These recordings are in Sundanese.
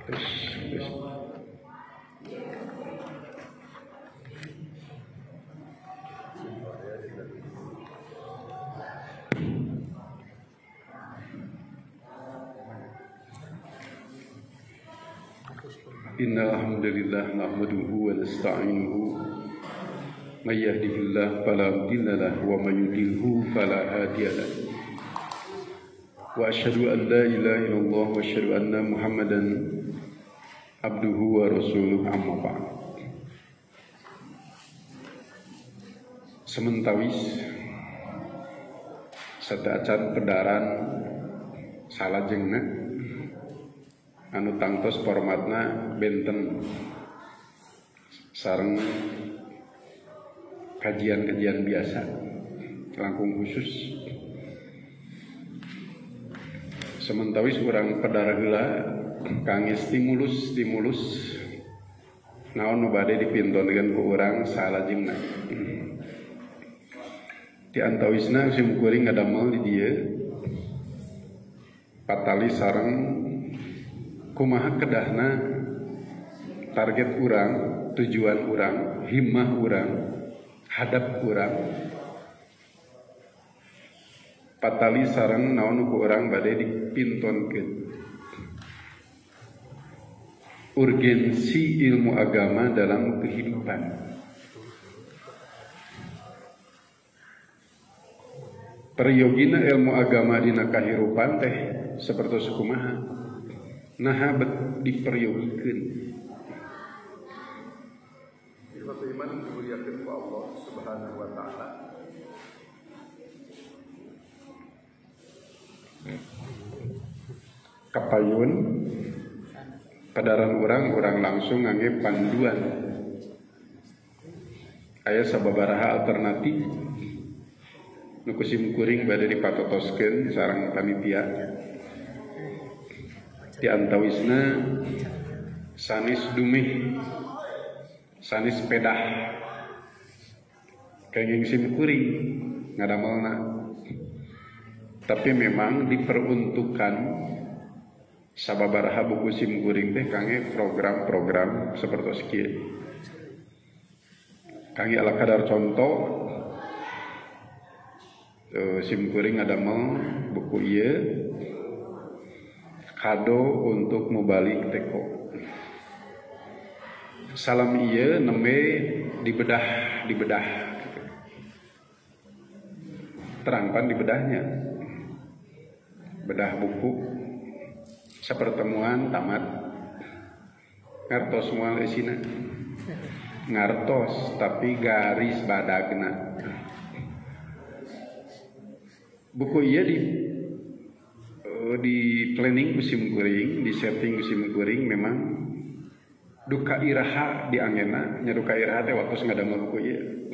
Terus, terus. Innal hamdalillah nahmaduhu wa nasta'inuhu may yahdihillahu fala mudilla lahu wa may yudlilhu fala hadiya lahu. Wa asyhadu an la ilaha illallah wa asyhadu anna Muhammadan abduhu wa rasuluhu, amma ba'd. Sementawis sateuacan pedaran salajengna anu tangtos formatna benten sareng kajian-kajian biasa langkung khusus. Sementawis urang pedar heula kangge stimulus-stimulus naon nu bade dipintonkeun ku urang salajengna. Di antawisna sim kuring ngadamel di dieu patali sareng kumaha kedahna target urang, tujuan urang, himmah urang, hadap urang. Patali sareng naon ku urang bade dipintonkeun. Urgensi ilmu agama dalam kehidupan. Periyogina ilmu agama dina kahirupan teh sapertos kumaha? Naha bet diperyogikeun. Ikhwatu iman dimuliakeun ku Allah Subhanahu wa taala. Kapayun padaran urang langsung ngangge panduan. Aya sababaraha alternatif nu ku sim kuring bade dipatotoskeun sareng panitia. Di antawisna sanes dumeh sanes pedah kenging sim kuring ngadamelna, tapi memang diperuntukkan sababaraha buku sim kuring teh kangge program-program sapertos kieu. Kangge ala kadar contoh sim kuring ngadamel buku ieu kado untuk mubalik teko. Salam ieu nembe dibedah gitu. Terangpan dibedahnya. Bedah buku sepertemuan tamat. Ngartos moal eusina. Ngartos tapi garis badagna. Buku ieu di planning musim kuring, di setting musim kuring memang duka iraha di angena, nya duka iraha teh waktu ngadamel buku ieu.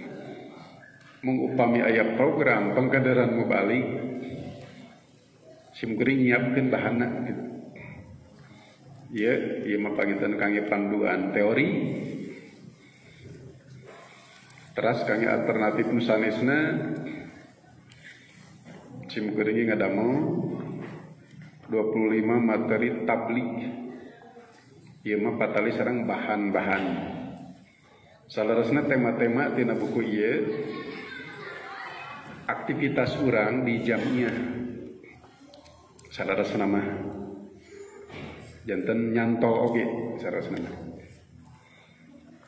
Mung upami aya program pengkaderan mubalik sim kuring nyiapkeun bahanna gitu. Ieu mah panginten kangge panduan teori. Teras kangge alternatif nu sanesna sim kuring ngadamel 25 materi tabligh. Ieu mah patali sareng bahan-bahan. Saleresna tema-tema tina buku ieu aktivitas urang di jamiah. Saleresna mah janten nyantol oge saleresna mah.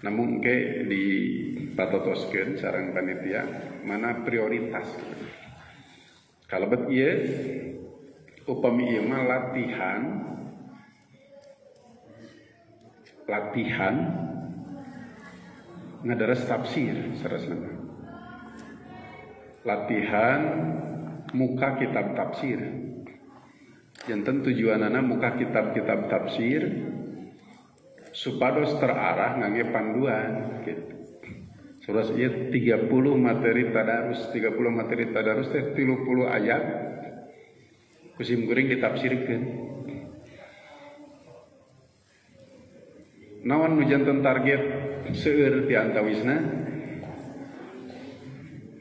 Namun engke dipatotoskeun sareng panitia mana prioritas. Kalebet ieu upami ieu mah latihan ngadares tafsir saleresna. Latihan muka kitab tafsir. Janten tujuanana muka kitab-kitab tafsir supados terarah ngangge panduan gitu. Saurus ieu 30 materi tadarus, 30 materi tadarus teh 30 ayat ku sim kuring ditafsirkeun. Naon nu janten target seueur ti antawisna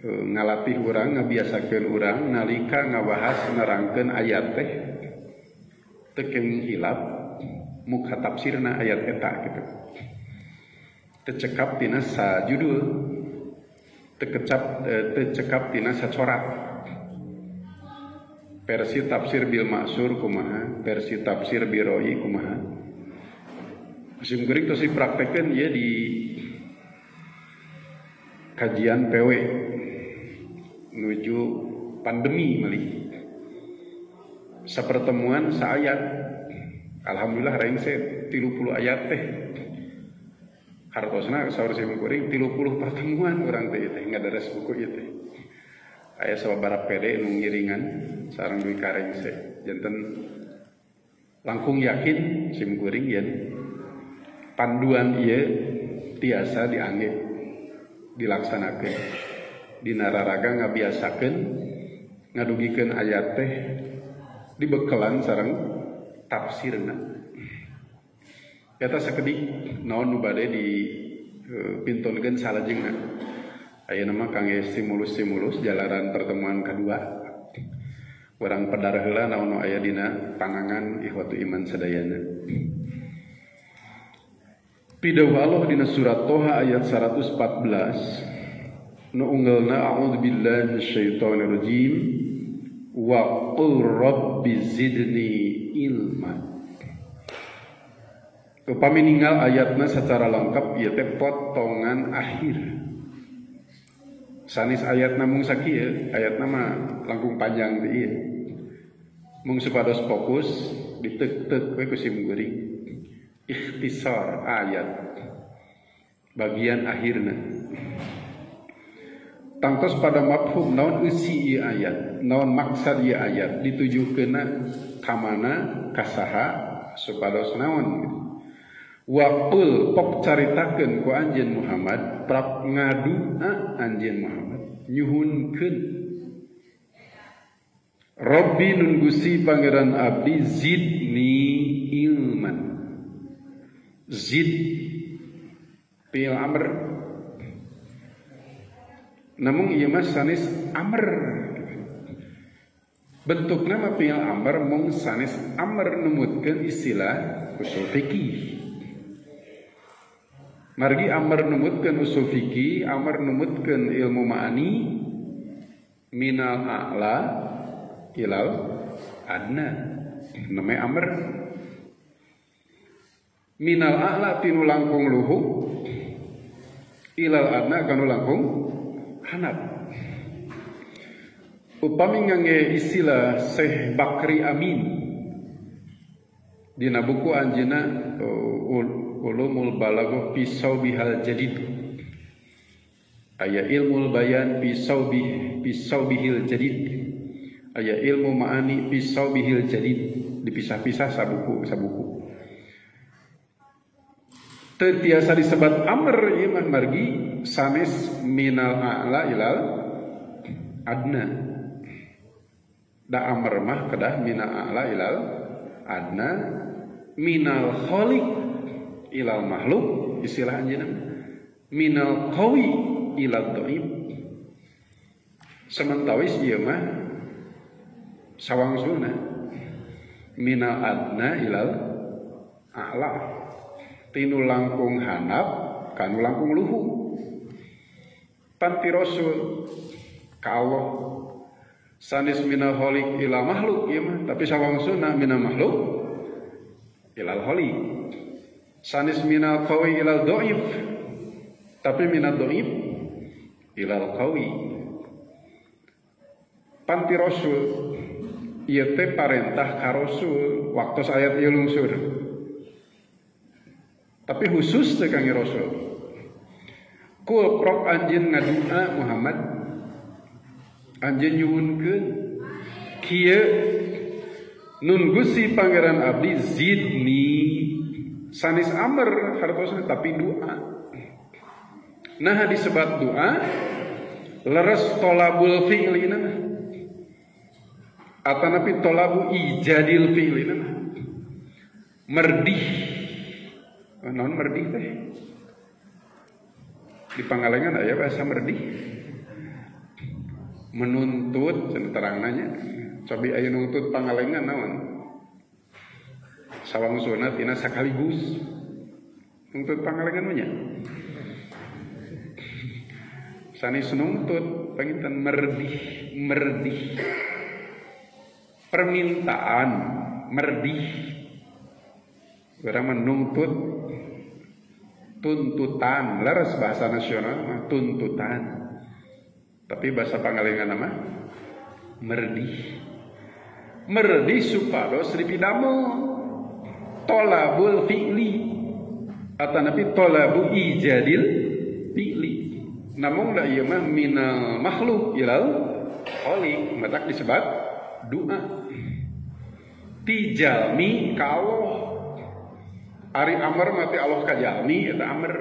ngalatih urang, ngabiasakeun urang nalika ngabahas nerangkeun ayat teh teu kenging hilap Muka tafsirna ayat eta gitu. Tecekap tina sajudul, tecekap tina sacorak. Versi tafsir bil maksur kumaha, versi tafsir biroi kumaha. Sim kuring tos dipraktekeun ieu di kajian PW menuju pandemi malih. Sapertemuan saayat. Alhamdulillah rengse 30 ayat teh. Hartosna saur sim kuring 30 pertemuan urang teh teh ngadares buku ieu teh. Aya sababaraha PD nu ngiringan sareng duwi karengse. Janten langkung yakin sim kuring yen panduan ieu tiasa diangge dilaksanakeun. Dina raraga ngabiasakeun ngadugikeun ayat teh dibekelan sareng tafsirna. Eta sakedik naon nu bade di pintonkeun salajengna. Ayeuna mah kangge stimulus-stimulus jalaran pertemuan kedua. Urang pedar heula naon nu aya dina pangangan ikhwatu iman sadayana. Pidawuh Allah dina surat Toha ayat 114 nu unggelna a'udzubillahi minasyaitonir rajim wa qul rabbi zidni ilma. Upami ninggal ayatna secara lengkap ieu teh potongan akhir. Sanes ayatna mung sakieu, ayatna mah langkung panjang teh ieu. Mung supados fokus ditek-tek we ku sim kuring. Ikhtisar ayat bagian akhirna. Tangtos pada mafhum naon eusi ieu ayat, naon maksad ieu ayat, ditujukeunna ka mana, ka saha, supados naon gitu. Wa qul pok caritakeun ku anjeun Muhammad, prap ngadua anjeun Muhammad, nyuhunkeun Rabbi nun Gusti Pangeran abdi zidni ilman. Zid fi'il amr. Namun ieu mah sanes amr. Bentukna mah fi'il amr mung sanes amr numutkeun istilah usul fikih. Margi amr numutkeun usul fikih, amr numutkeun ilmu ma'ani minal a'la ilal adna. Namanya amr. Minal a'la tinu langkung luhu ilal adna kanu langkung hanap. Upami ngangge istilah Syekh Bakri Amin dina buku anjeunna Ulumul Balaghah fi Saubihal Jadid, aya ilmul bayan fi saubihil jadid, aya ilmu ma'ani fi saubihil jadid, dipisah-pisah sabuku sabuku. Teu tiasa disebat amr ieu mah margi sanes minal a'la ilal adna. Da amr mah kedah minal a'la ilal adna, minal khaliq ilal makhluk istilah anjeunna, minal qawi ilal dhaif. Samentawis ieu mah sawangsulna minal adna ilal a'la, tinu langkung hanap kanu langkung luhu. Panti rasul ka Allah sanes minal khaliq ila makhluk ieu mah, tapi sawangsuna minal makhluk ilal khaliq. Sanes minal qawi ilal dhaif, tapi minal dhaif ilal qawi. Panti rasul ieu teh parentah ka rasul waktu ayat ieu lungsur. Tapi khusus teh kangge rasul. Kul prok anjeun ngadua Muhammad, anjeun nyuhunkeun kieu nun Gusti Pangeran abdi zidni, sanes amr hartosna tapi doa. Nah disebat doa leres tolabul fi'lina atanapi tolabu ijadil fi'lina. Merdih. Naon merdih teh? Di Pangalengan aya bahasa merdih. Menuntut cenah terang nanya. Cobi aya nuntut Pangalengan naon? Sawangsulna tina sakaligus. Nuntut Pangalengan mah nya. Sanes nuntut panginten merdih, merdih. Permintaan merdih. Urang menuntut tuntutan, leres bahasa nasional mah tuntutan. Tapi bahasa Pangalengan mah merdih. Merdih supados dipidamel. Tolabul fi'li atanapi tolabu ijadil fi'li. Namun da ieu mah minal makhluk ilal khaliq, matak disebut doa. Ti jalmi ka Allah. Ari amr mah ti Allah ka jalmi eta amr.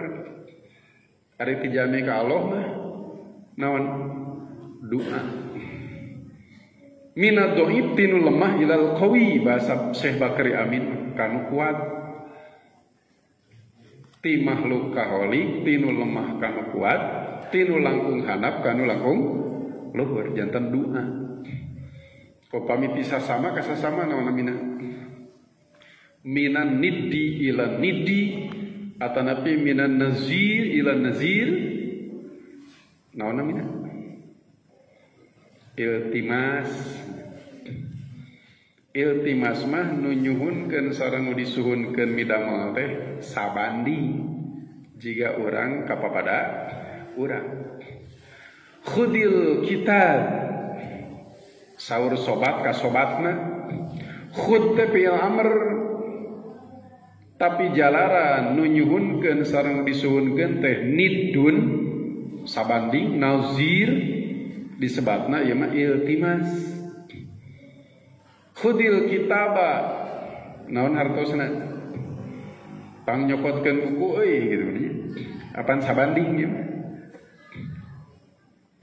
Ari ti jalmi ka Allah mah naon? Doa. Minad dhaif tinu lemah ilal qawi, bahasa Syekh Bakri Amin kanu kuat. Ti makhluk ka khaliq tinu lemah kanu kuat, tinu langkung handap kanu langkung luhur, janten doa. Upami ti sasama ka sasama naon namina? Minan niddi ila niddi atanapi minan nazir ila nazir, naon namina? Iltimas. Iltimas mah nu nyuhunkeun sareng nu disuhunkeun midamel teh sabanding jiga urang kapapada urang. Khudil kitab, saur sobat ka sobatna. Khud teh fi'il amr, tapi jalaran nu nyuhunkeun sareng disuhunkeun teh nidun sabanding nazir, disebatna ieu mah iltimas. Khudil kitaba naon hartosna? Pang nyokotkeun buku euy gitu nya. Apan sabanding ieu mah.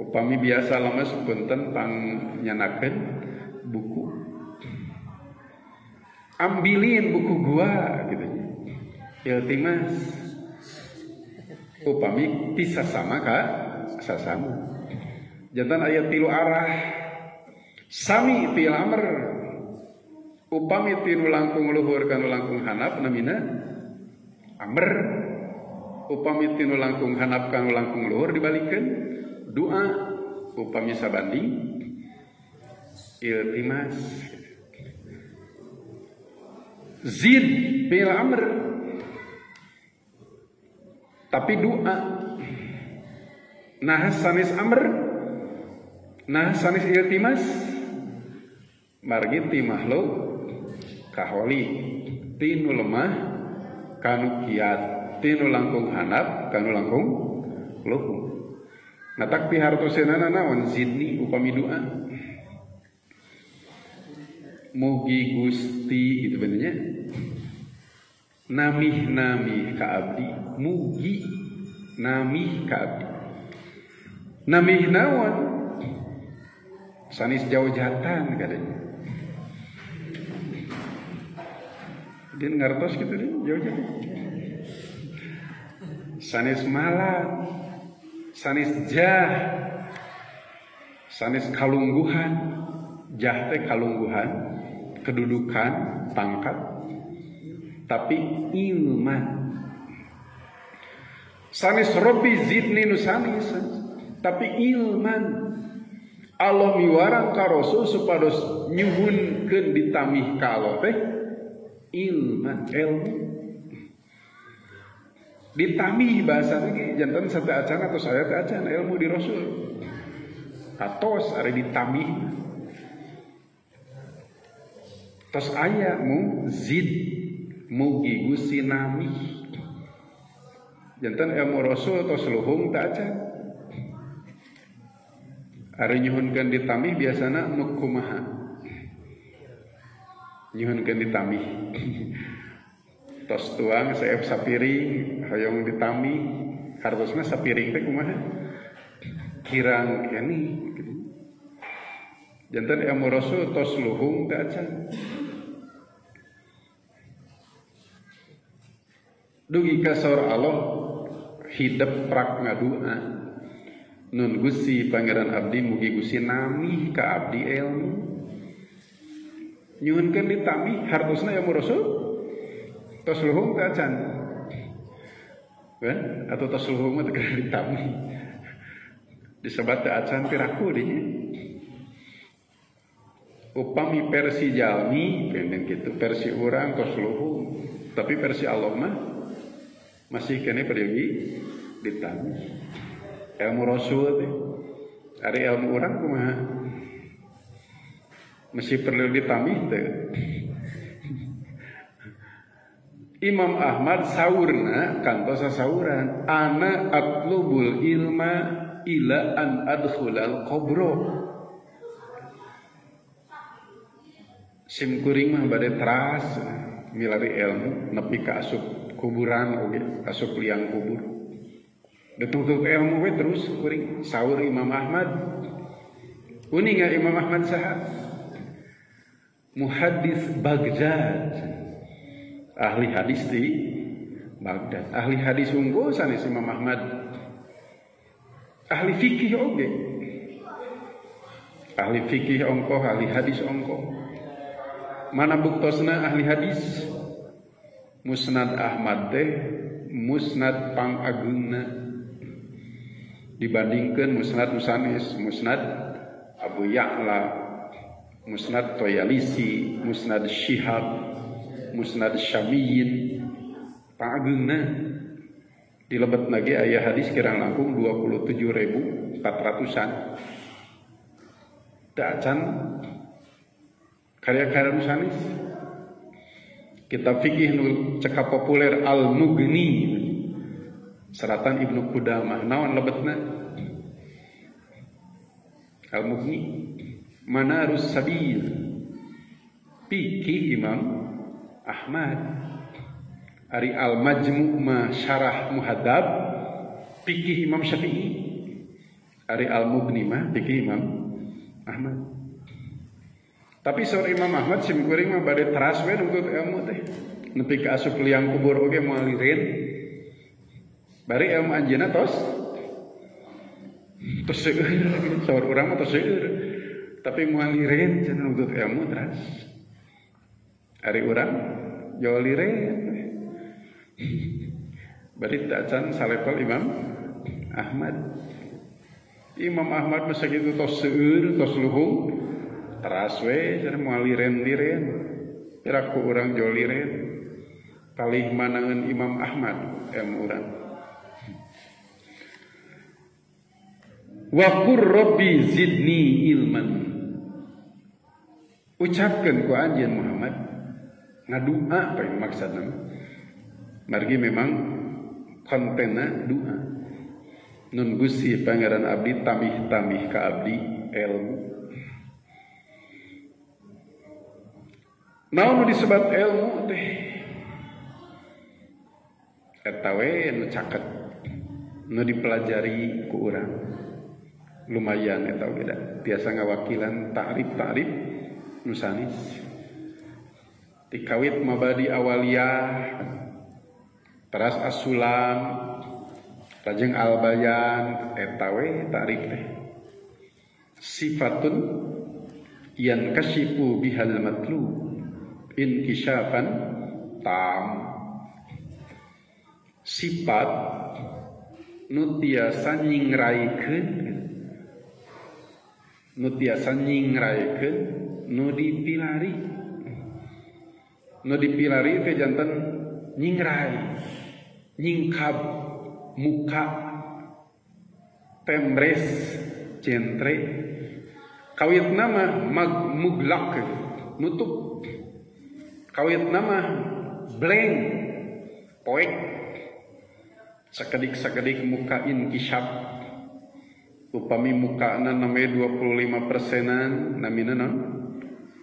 Upami biasa lemes punten pang nyanakeun buku. Ambilin buku gua gitu nya. Iltimas. Upami bisa sama ka sasama. Jantan ayat tilu arah. Sami fi'il amr. Upami tinu langkung luhur kanu langkung handap namina amr. Upami tinu langkung handap kanu langkung luhur dibalikeun doa. Upami sabanding iltimas. Zid fi'il amr tapi doa. Nah sanes amr, nah sanes iltimas, margi ti makhluk kaholi, tinu lemah kanu kiat, tinu langkung handap kanu langkung luhur. Natak pihartosenana naon zidni upami doa. Mugi Gusti gitu benernya. Namih-namih ka abdi, mugi namih ka abdi. Namih naon? Sanis jauh jatan katanya. Dia ngertos gitu deh, jauh jatan. Sanis malam, sanis jah, sanis kalungguhan, jah teh kalungguhan, kedudukan, pangkat, tapi ilman. Sanis Robbi zidni nusanis, tapi ilman. Allah miwarang ka Rasul supados nyuhunkeun ditamih ka Allah teh ilman, ilmu. Ditamih bahasa lagi jantan sate acan atau saya teh acan ilmu di Rasul. Atos ari ditamih. Tos aya mu zid mugi Gusti namih. Jantan ilmu Rasul tos luhung teh acan. Ari nyuhunkeun ditamih biasana nu kumaha? Nyuhunkeun ditamih. Tos tuang seep sapiring hoyong ditamih, hartosna sapiring teh kumaha? Kirang keneh gitu. Jantan ilmu Rasul tos luhung teh acan. Dugi ka saur Allah hidep prak ngadua. Nun Gusti Pangeran abdi mugi Gusti namih ka abdi ilmu. Nyuhunkeun ditamih hartosna ilmu Rasul Tos luhung teh acan. Kan? Atau tos luhung mah teu ditami. Disebat teh acan piraku dinya. Upami versi jalmi pendeng kitu versi urang tos luhung, tapi versi Allah mah masih kene peryogi ditami. Ilmu Rasul teh. Ari ilmu urang kumaha? Masih perlu ditami teh. Imam Ahmad saurna kantos sasauran ana atlubul ilma ila an adkhulal qabra. Sim kuring mah bade teras milari ilmu nepi ka asup kuburan oge asup liang kubur. Dituntut ilmu we terus kuring saur Imam Ahmad. Uninga Imam Ahmad saha? Muhaddis Baghdad. Ahli hadis di Baghdad. Ahli hadis unggul sanes Imam Ahmad. Ahli fikih oge. Ahli fikih ongkoh, ahli hadis ongkoh. Mana buktosna ahli hadis? Musnad Ahmad teh musnad pangagungna dibandingkeun musnad sanes, musnad Abu Ya'la, musnad Toyalisi, musnad Syihab, musnad Syamiyin pangagungna. Di lebet lagi aya hadis kirang langkung 27.400-an. Teu acan karya-karya nu sanes. Kitab fikih nu cekap populer Al-Mughni seratan Ibnu Qudamah. Naon lebetna? Al-Mughni Manarus Sabil fikih Imam Ahmad. Ari Al-Majmu' ma Syarah Muhadzab fikih Imam Syafi'i. Ari Al-Mughni mah fikih Imam Ahmad. Tapi saur Imam Ahmad sim kuring mah bade teras we nuntut ilmu teh. Nepi ka asup liang kubur oge moal lirin. Bari ilmu anjeunna tos tos seueur, saur urang mah tos seueur. Tapi moal lirin cenah nuntut ilmu teras. Ari urang jauh lirin. Bari tak can salepel Imam Ahmad. Imam Ahmad mah sakitu tos seueur, tos luhung, teras we cenah moal liren-liren. Piraku urang jauh liren. Palih manaeun Imam Ahmad ilmu urang. Wa qur rabbi zidni ilman. Ucapkeun ku anjeun Muhammad ngadua apa yang maksudna? Margi memang kontenna doa. Nun Gusti Pangeran abdi tamih-tamih ka abdi ilmu. Naon nu disebat ilmu teh? Eta we nu caket, nu dipelajari ku urang. Lumayan eta oge da. Tiasa ngawakilan ta'rif-ta'rif nu sanes. Tikawit mabadi awaliyah, teras asulam, lajeng albayan, eta we ta'rif teh. Sifatun yan kasyifu bihal matlub inkishafan tam. Sifat nu tiasa nyingraikeun, nu tiasa nyingraikeun nu dipilari. Nu dipilari teh janten nyingrai, nyingkab muka, tembres, jentre. Kawit nama muglak, nutup. Kawit nama blank, poek. Sakedik-sakedik muka inkishaf. Upami mukana namanya 25%-an, namina non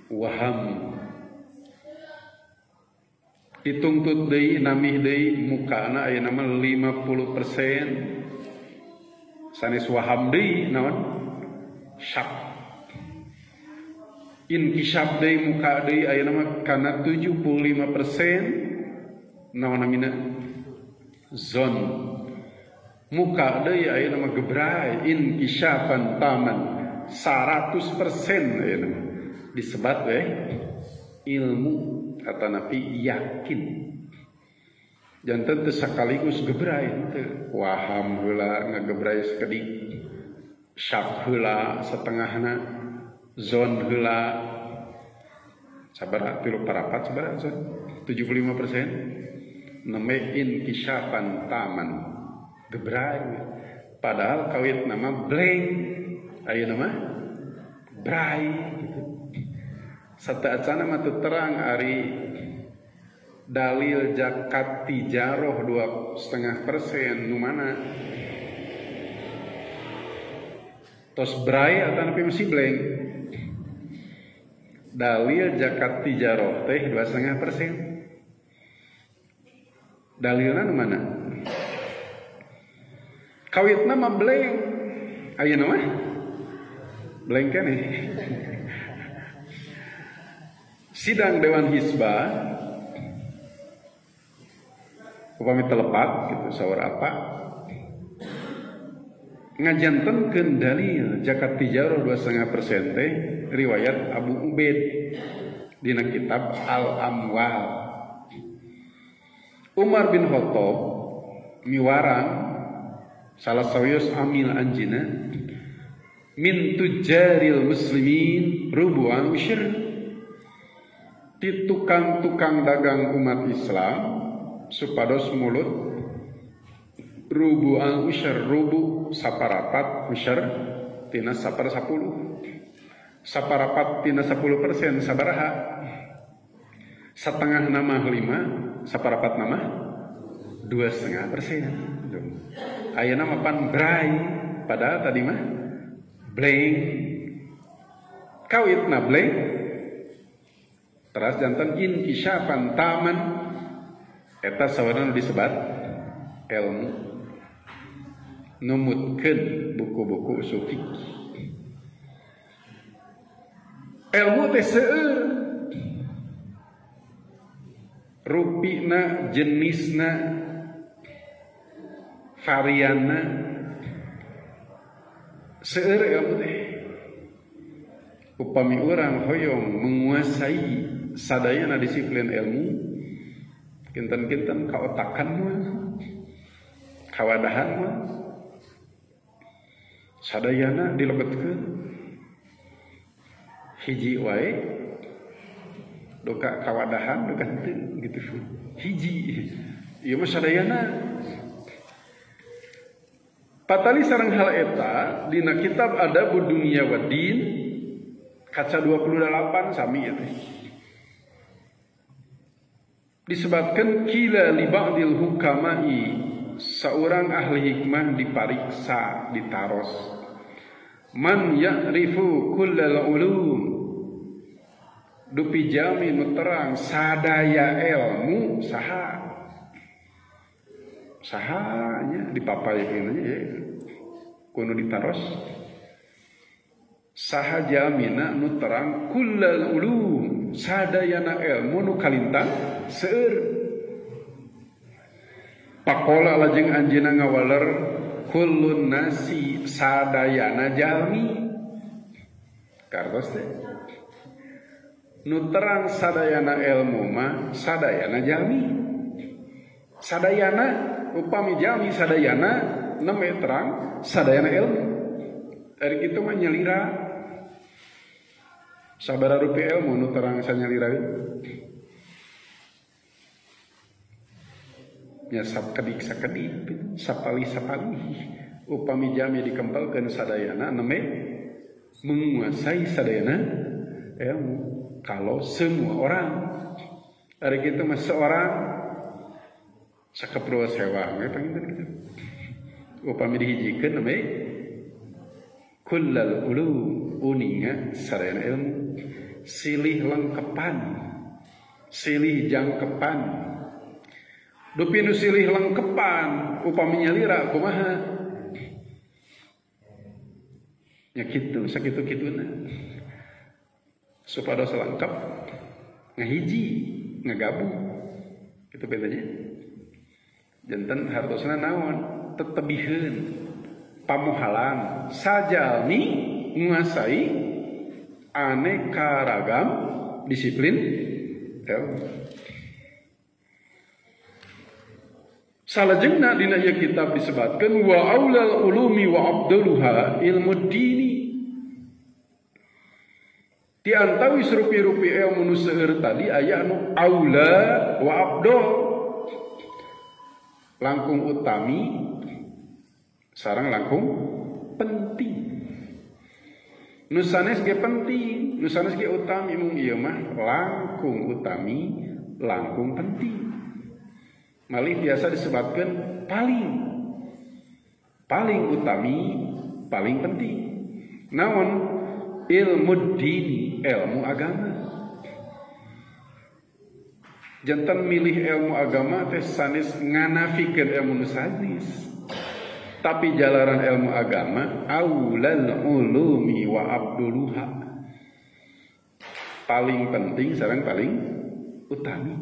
waham. Dituntut deui namih deui mukana aya nama 50%. Sanes waham deui naon? Syak. Inkishaf deui muka deui aya nama kana 75% naon namina? Zon. Muka deui aya nama gebrai inkishafan taman 100% aya nama. Disebat we ilmu atanapi yakin. Janten teu sakaligus gebray teu waham heula ngagebray sakedik, syak heula setengahna, zon heula sabaraha 3/4 sabaraha zon 75% nembe inkisafan taman gebray. Padahal kawit nama blank ayeuna mah bray gitu. Sateuacana mah teu terang ari dalil zakat tijaroh 2,5% nu mana tos bray atau nepi masih blank. Dalil zakat tijaroh teh 2,5%. Dalilna nu mana? Kawitna mah blank ayeuna mah blank keneh. Sidang Dewan Hisbah upami telepat gitu saur apa ngajantenkeun dalil zakat tijaroh 2,5% teh riwayat Abu Ubaid dina kitab Al-Amwal. Umar bin Khattab miwarang salah sawios amil anjina min tujaril muslimin rubu'an usyr, ti tukang-tukang dagang umat Islam supados mulut rubu'al usyr, rubu saparapat usyr tina 1/10, saparapat tina 10% sabaraha, setengah nama 5, saparapat nama 2,5%. Ayeuna mah pan bray, padahal tadi mah blank. Kawitna blank teras janten inkisafan taman. Eta sawarna disebat ilmu numutkeun buku-buku usul fikih. Ilmu teh seueur rupina, jenisna, varianna, seueur ilmu teh. Upami urang hoyong menguasai sadayana disiplin ilmu, kinten-kinten kaotakan mah, kawadahan mah, sadayana dilebetkeun hiji wae doka kawadahan doka henteu gitu. Hiji ieu mah sadayana. Patali sareng hal eta dina kitab Adabud Dunya Waddin kaca 28 sami ieu teh. Disebabkan kila li ba'dil hukamai, seorang ahli hikmah dipariksa, ditaros. Man ya'rifu kullal ulum, dupi jami nu terang sadaya ilmu saha. Sahanya dipapayeun ya kudu ditaros. Saha jamina nu terang kullal ulum, sadayana ilmu nu kalintang seueur. Pakola lajeng anjeunna ngawaler kullun nasi sadayana jalmi. Kartos teh nu terang sadayana ilmu mah sadayana jalmi. Sadayana upami jalmi sadayana nembe terang sadayana ilmu. Dari kitu mah nyalira. Sabaraha rupi ilmu nu terang sanyalira. Ya sakedik sakedik, sapali sapali. Upami jami dikempelkeun sadayana nembe menguasai sadayana ilmu. Kalau semua orang, dari kitu mah seorang sakepro sewa we panginten kitu. Upami dihijikeun nembe kullal ulum uninga sadayana ilmu, silih lengkepan, silih jangkepan. Dupi nu silih lengkepan upami nyalira kumaha? Nya kitu sakitu-kituna. Supados lengkap ngahiji, ngagabung. Kitu bedanya. Janten hartosna naon? Tetebiheun, pamohalan, sajalmi menguasai aneka ragam disiplin ilmu. Salajengna dina ieu kitab disebatkeun wa aulal ulumi wa abduluha ilmu dini. Di antawis rupi-rupi ilmu nu seueur tadi aya anu aula wa abdul, langkung utami sareng langkung penting. Nu sanes ge penting, nu sanes ge utami, mung ieu mah langkung utami, langkung penting. Malih biasa disebutkan paling paling utami, paling penting. Naon? Ilmu dini, ilmu agama. Jantan milih ilmu agama teh sanes nganafikeun ilmu nu sanes. Tapi jalaran ilmu agama aulal ulumi wa abduluha, paling penting sareng paling utami.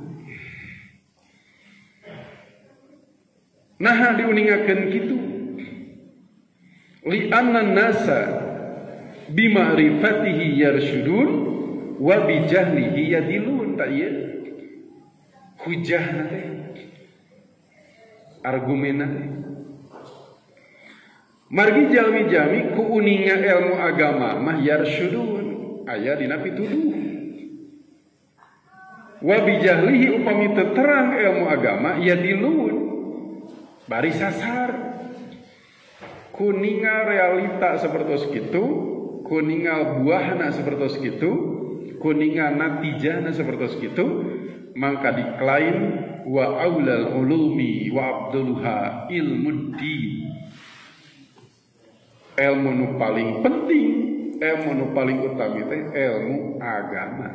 Nah diuningakeun kitu li anna nasa bima'rifatihi yarsyudun wa bijahlihi yadilun. Tak ieu hujahna teh, argumenna teh. Margi jalmi-jalmi ku uninga ilmu agama mah yarsyudun, aya dina pituduh. Wa bijahlihi upami teu terang ilmu agama yadilun, bari sasar. Kuningal realita sepertos kitu, kuningal buahna sepertos kitu, kuningal natijahna sepertos kitu, mangka diklaim wa aulal ulumi wa abduluha ilmu din. Ilmu nu paling penting, ilmu nu paling utami teh ilmu agama.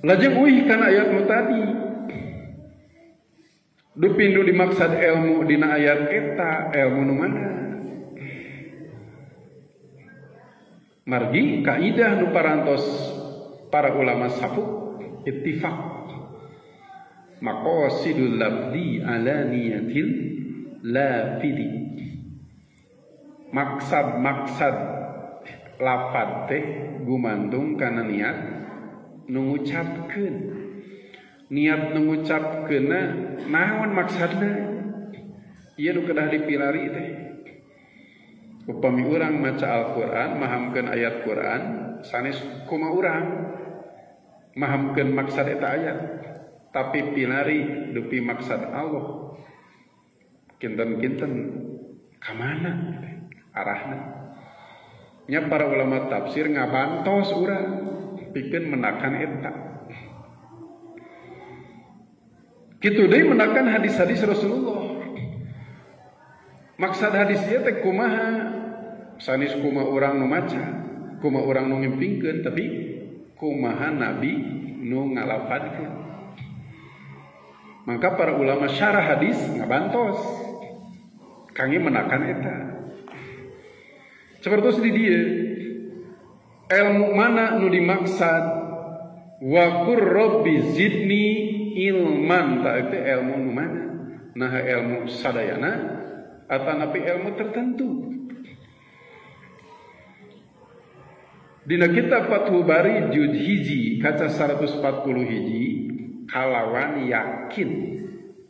Lajeng uih kana ayat nu tadi. Dupindu dimaksad ilmu dina ayat eta, ilmu nu mana? Margi kaidah nu parantos para ulama sapuk ittifaq. Maqasidul lafzi ala niyatil lafidi. Maksad-maksad lafad teh gumantung kana niat nu ngucapkeun. Niat nu ngucapkeunna naon maksadna? Ieu nu kedah dipilari teh. Upami urang maca Al-Qur'an, mahamkeun ayat Qur'an, sanes kumaha urang mahamkeun maksad eta ayat. Tapi pilari dupi maksad Allah. Kinten-kinten kamana arahna? Nya para ulama tafsir ngabantos urang pikeun menakan eta. Kitu deui menakan hadis-hadis Rasulullah. Maksad hadis ieu teh kumaha? Sanes kumaha urang nu maca, kumaha urang nu ngimpingkeun, tapi kumaha Nabi nu ngalafadkeun. Maka para ulama syarah hadis ngabantos kangge menakan eta. Sapertos di dieu ilmu mana nu dimaksad wa qur rabbi zidni ilman, ta itu ilmu nu mana? Nah ilmu sadayana atanapi ilmu tertentu. Dina kitab Fathul Bari juz hiji kaca 140 hiji kalawan yakin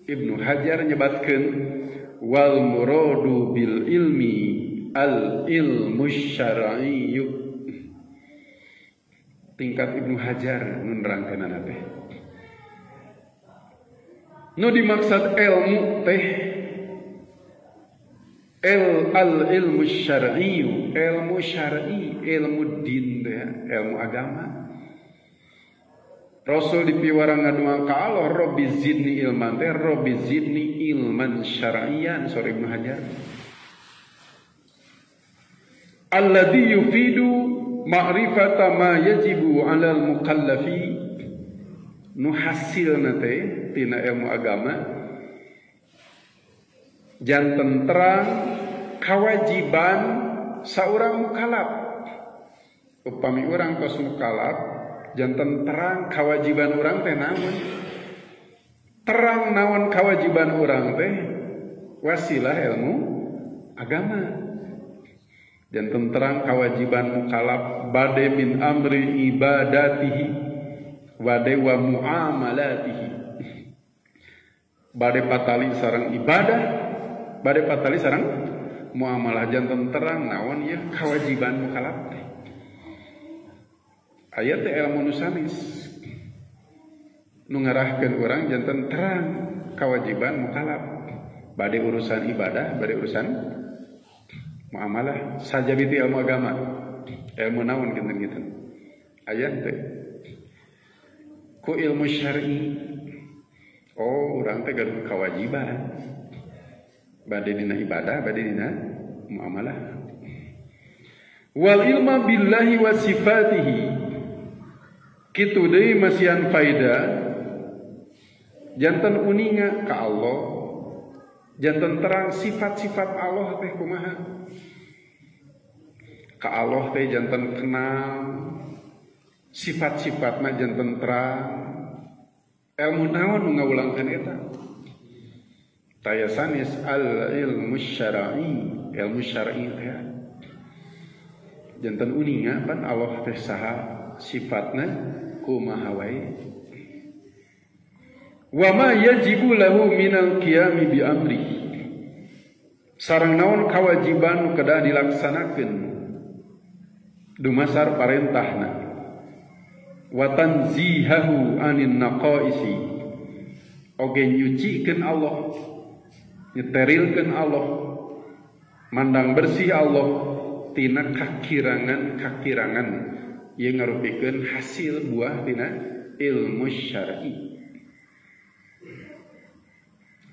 Ibnu Hajar nyebatkeun wal muradu bil ilmi al ilmu syar'iyyu. Tingkat Ibnu Hajar nu nerangkeunana teh. Nu dimaksud ilmu teh al ilmu syar'iyyu, ilmu syar'i, ilmu din teh, ilmu agama. Rasul dipiwarang ngadua ka Allah Rabbi zidni ilman teh, Rabbi zidni ilman syar'iyyan, sor Ibnu Hajar. Alladzi yufidu ma'rifata ma yajibu 'alal mukallafi, nu hasilna teh tina ilmu agama janten terang kewajiban saurang mukallaf. Upami urang tos mukallaf janten terang kewajiban urang teh naon? Terang naon kewajiban urang teh wasilah ilmu agama. Janten terang kewajiban mukallaf bade min amri ibadatihi Bade wa muamalatihi. Bade patali sareng ibadah, bade patali sareng muamalah janten terang naon ieu kewajiban mukallaf teh. Aya teh ilmu nu sanes nu ngarahkeun urang janten terang kewajiban mukallaf. Bade urusan ibadah, bade urusan muamalah, sajabi ti ilmu agama, ilmu naon kinten-kinten. Aya teh ku ilmu syar'i. Oh, urang teh gaduh kewajiban. Bade dina ibadah, bade dina muamalah. Wal ilma billahi wa sifatihi. Kitu deui masihan faida janten uninga ka Allah, janten terang sifat-sifat Allah teh kumaha. Ka Allah teh janten kenal, sifat-sifatna janten terang. Ilmu naon nu ngawulangkeun eta? Taya sanes al ilmu syar'i, ilmu syar'i teh janten uninga pan Allah teh saha, sifatna kumaha wae. Wa ma yajibu lahu minal qiyami bi amri. Sareng naon kawajiban nu kedah dilaksanakeun dumasar parentahna. Wa tanzihahu anin naqaisi. Oge nyucikeun Allah, nyeterilkeun Allah, mandang bersih Allah tina kakirangan-kakirangan ieu ngarupikeun hasil buah tina ilmu syar'i.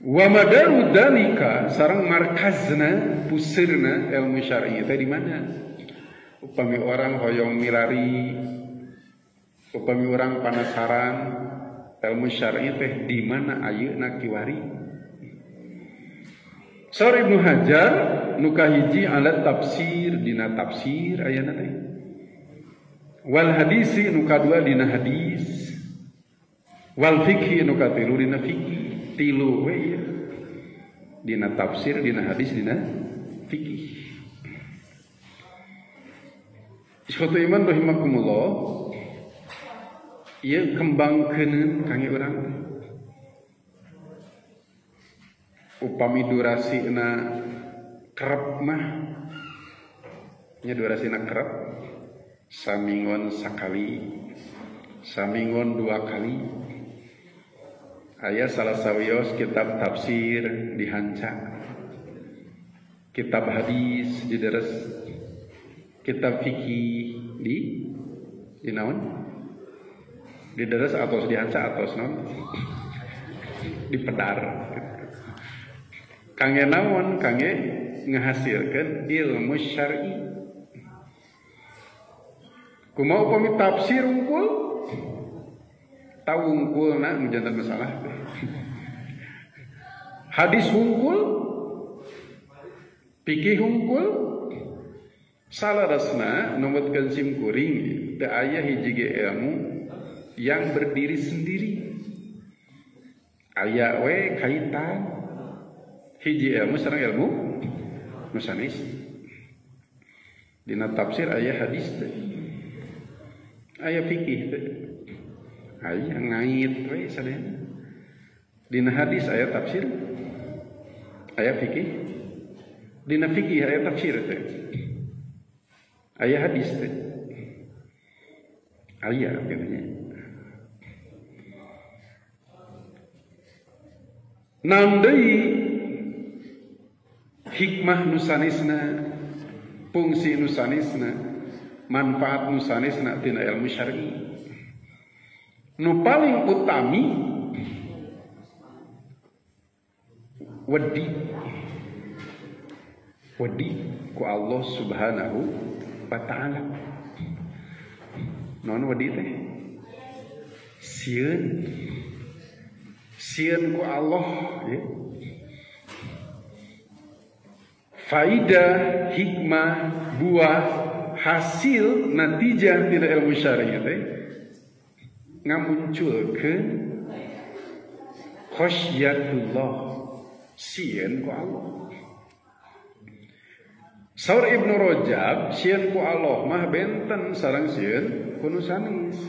Wa madaru dalika sareng markazna pusirna ilmu syar'i teh di mana? Upami orang hoyong milari, upami orang panasaran ilmu syar'i teh di mana ayeuna kiwari? Saur Ibnu Hajar nu kahiji alat tafsir dina tafsir ayana teh. Wal hadisi nu kadua dina hadis. Wal fikhi nu katilu dina fikih. Tilu we ieu. Dina tafsir, dina hadis, dina fikih. Ikhwatu iman rahimakumullah. Ieu kembangkeuneun kangge urang. Upami durasina kerep mah nya durasina kerep saminggon sakali, saminggon dua kali. Aya salah sawios kitab tafsir dihanca, kitab hadis dideres, kitab fikih di naon? Dideres atau dihanca atau naon? Dipedar. Kangge naon? Kangge ngahasilkeun ilmu syar'i. Kumaha upami tafsir unggul? Tahu unggulna nu janten masalah. Hadis unggul, fikih unggul, salarasna numutkeun sim kuring teu aya hiji ge ilmu yang berdiri sendiri. Aya we kaitan hiji ilmu sareng ilmu nu sanes. Dina tafsir aya hadis teh, aya fikih teh, aya ngait we sadayana. Dina hadis aya tafsir, aya fikih. Dina fikih aya tafsir teh, aya hadis teh, aya katanya. Naon deui hikmah nu sanesna, fungsi nu sanesna, manfaat nu sanesna tina ilmu syar'i. Nu paling utami wedi, wedi ku Allah Subhanahu wa ta'ala. Non wedi teh sieun, sieun ku Allah ya. Faidah, hikmah, buah, hasil natijah tina ilmu syar'i teh ngamunculkeun khasyatullah, sieun ku Allah. Saur Ibnu Rajab, sieun ku Allah mah benten sareng sieun ku nu sanes.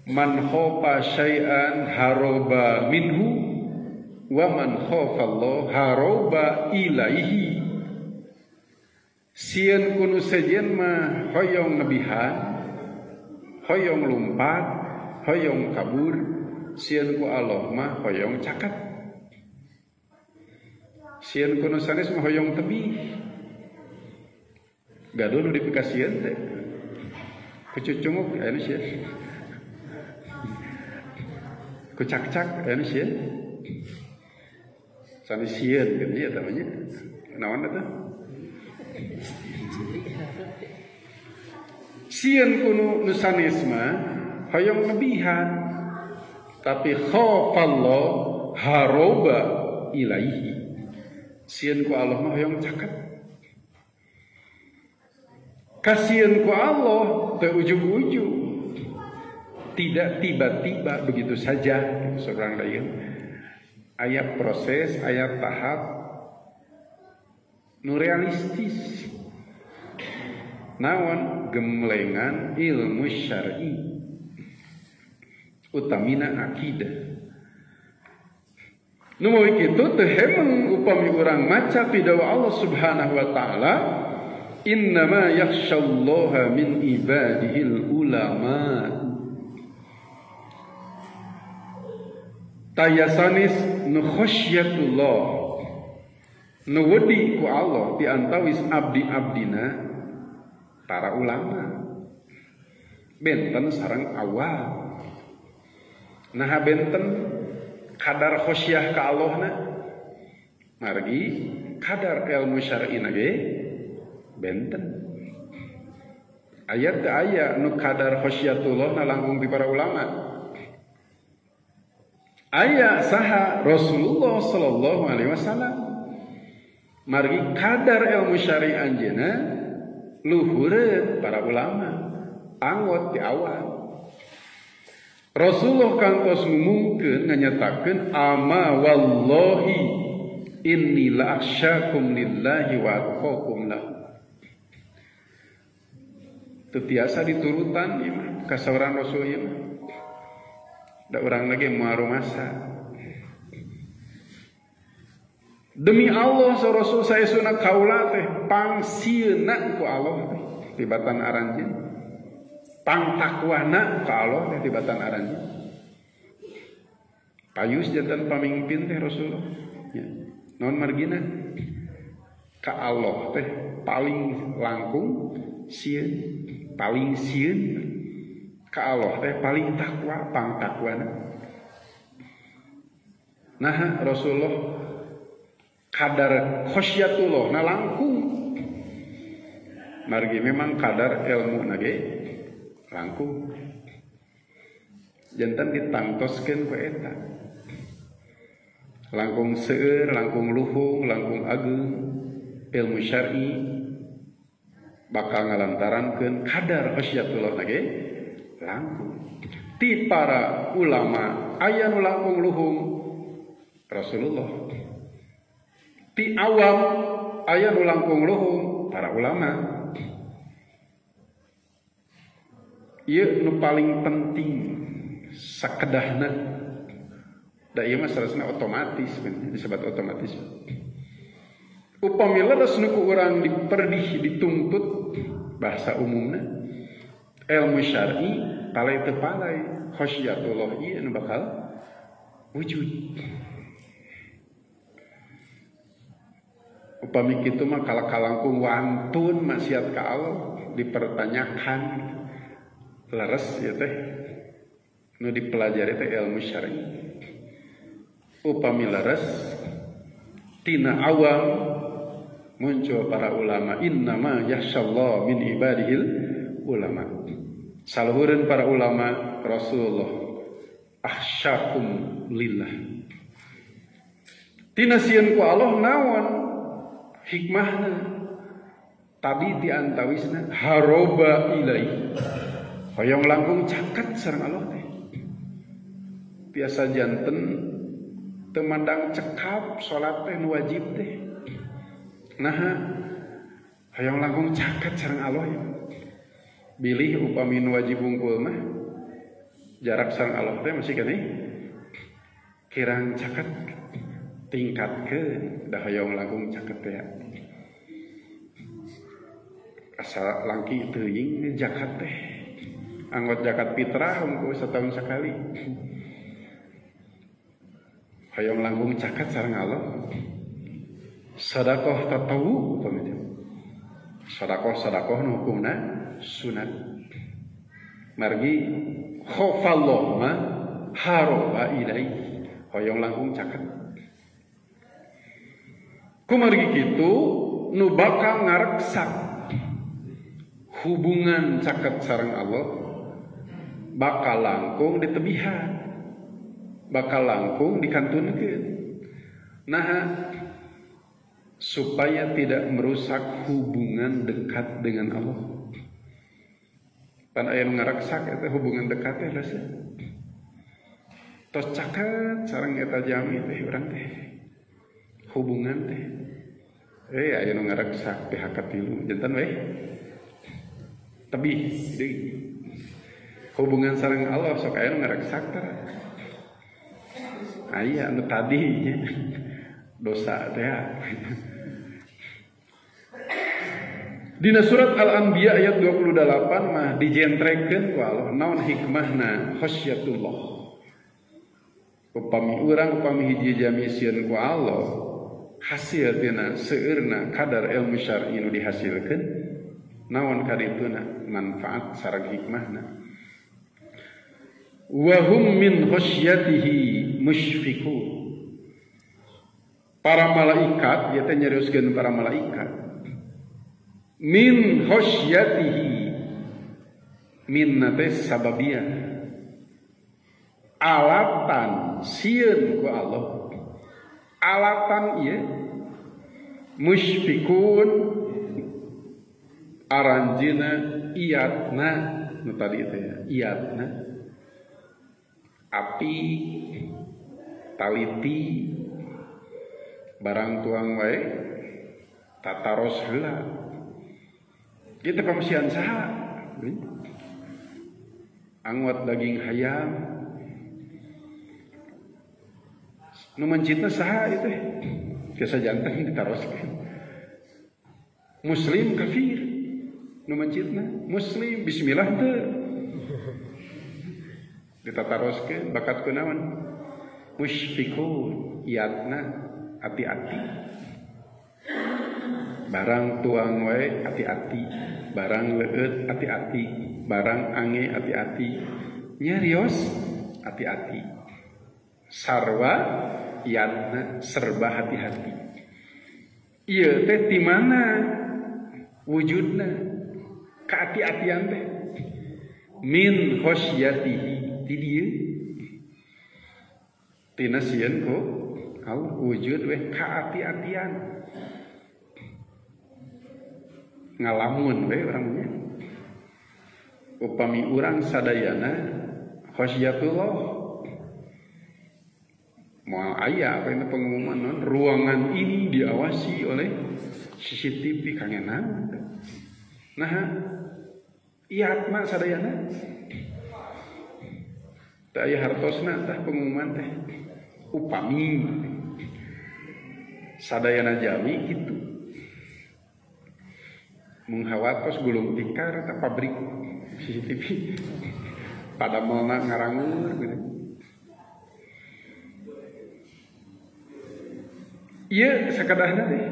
Man khofa syai'an haroba minhu wa man khofa Allah haroba ilaihi. Sieun kunu sejen mah hoyong nebihan, hoyong lumpat, hoyong kabur, sieun ku Allah mah hoyong caket. Sieun kunu sanes mah hoyong tebih. Gaduh nu dipikasieun teh. Kucucunguk aya nu sieun. Kucak-cak aya nu sieun. Sami sieun kitu nya eta mah nya. Naon eta? Sieun kunu nu sanes mah hoyong nebihan. Tapi khafallah haroba ilaihi. Sieun ku Allah mah hoyong caket. Kasieun ku Allah teu ujug-ujug. Tidak tiba-tiba begitu saja gitu seorang lain. Aya proses, aya tahap nu realistis. Naon gemlengan ilmu syar'i utamina akidah. Nu mawi kitu teu hemeng upami urang maca pidawa Allah Subhanahu wa taala, innama yakhsyallaha min ibadihil ulama. Tayasanis nu khasyatullah, nu wedi ku Allah di antawis abdi-abdina para ulama. Benten sareng awal. Nah benten kadar khosyah ka Allahna, margi kadar ilmu syar'ina ge benten. Ayat teu aya nu kadar khosyatullah na langkung ti para ulama. Aya saha Rasulullah sallallahu alaihi wasallam. Margi kadar ilmu syar'i anjeunna luhureun para ulama, angot di awal. Rasulullah kantos ngumumkeun nganyatakeun ama wallahi inni la akhsyakum lillahi wa atqakum lahu. Teu tiasa diturutan ieu mah kasauran Rasul ieu mah. Da urang lagi moal rumasa. Demi Allah sa Rasul saesuna kaula teh pangsieuna ku Allah teh tibatan aranjeun. Pang takwana ka Allah teh tibatan aranjeun. Payus jantan pamimpin teh Rasulullah. Ya. Naon margina? Ka Allah teh paling langkung sieun, paling sieun. Ka Allah teh paling takwa, pang takwana. Nah Rasulullah kadar khasyatullah na langkung. Margi memang kadar ilmu nage langkung. Jantan ditangtoskeun ku eta. Langkung seueur, langkung luhung, langkung ageung ilmu syar'i bakal ngalantarankeun kadar khasyatullah nage langkung. Ti para ulama aya nu langkung luhung Rasulullah. Ti awam aya nu langkung luhung para ulama. Ieu nu paling penting sakedahna. Da ieu mah sarasna otomatis, disebut otomatis. Upami leres nu ku urang diperdih dituntut bahasa umumna ilmu syar'i palai teu palai khasyatullah ieu nu bakal wujud. Upami kitu mah kalakalangkung wantun maksiat ka Allah dipertanyakan leres ya teh nu dipelajari teh ilmu syar'i. Upami leres tina awam muncul para ulama innama yakhshallah min ibadihil ulama. Saluhureun para ulama Rasulullah akhsyakum lillah. Tina sieun ku Allah naon hikmahna tadi ti antawisna haroba ilaihi. Hoyong langkung caket sareng Allah teh. Biasa janten teu mandang cekap salat teh nu wajib teh. Nah, hoyong langkung caket sareng Allah ya. Bilih upami nu wajib wungkul mah Jarak sareng Allah teh masih keneh kirang caket tingkatkeun da hoyong langkung caket teh. Asa langki teuing zakat teh. Anggot zakat fitrah hungkul setahun sekali. Hoyong langkung caket sareng Allah. Sedekah tatawu upamina. Sedekah nu hukumna sunat. Margi khofallah ma haroba ilai. Hoyong langkung caket. Kumargi kitu nu bakal ngareksak hubungan caket sareng Allah bakal langkung ditebihan, bakal langkung dikantunkeun. Nah, supaya tidak merusak hubungan dekat dengan Allah. Pan aya nu ngareksak eta hubungan dekat teh rasa. Tos caket sareng eta jami teh urang teh. Hubungan teh. Aya nu ngareksak pihak katilu janten we. Tebih deui. Hubungan sareng Allah sok aya nu ngareksak teh. Aya anu tadi dosa teh. Dina surat Al-Anbiya ayat 28 mah dijentrekeun ku Allah naon hikmahna khasyatullah. Upami urang upami hiji jami sieun ku Allah, hasil tina seueurna kadar ilmu syar'i nu dihasilkeun naon kadituna manfaat sareng hikmahna. Wa hum min khasyatihi musyfiqun. Para malaikat ieu teh nyarioskeun para malaikat min khasyatihi, min teh sababiyah, alatan sieun ku Allah, alatan ieu musyfiqun aranjeuna iatna nu tadi teh iatna api taliti barang tuang wae tataros heula. Kita pamasian saha angwat daging hayam nu mencitna saha itu biasa jantan ditaroskeun. Muslim kafir nu mencitna muslim bismillah teu ditataroskeun bakat kunaon musyfiqun iatna hati-hati. Barang tuang wae hati-hati, barang leueut hati-hati, barang ange hati-hati, nyarios hati-hati. Sarwa iatna serba hati-hati. Ieu teh di mana wujudna kaati-atian teh? Min khasyatihi ti dieu. Tina sieun ku Allah wujud weh kaati-atian. Ngalamun we urangnya. Upami urang sadayana khasyatullah. Moal aya apa ini pengumuman non ruangan ini diawasi oleh CCTV kangena. Nah, iatna sadayana. Teu aya hartosna tah pengumuman teh. Upami sadayana jami kitu. Menghawatos gulung tikar atau pabrik CCTV pada melna ngarangur gitu. Ieu sakadahna teh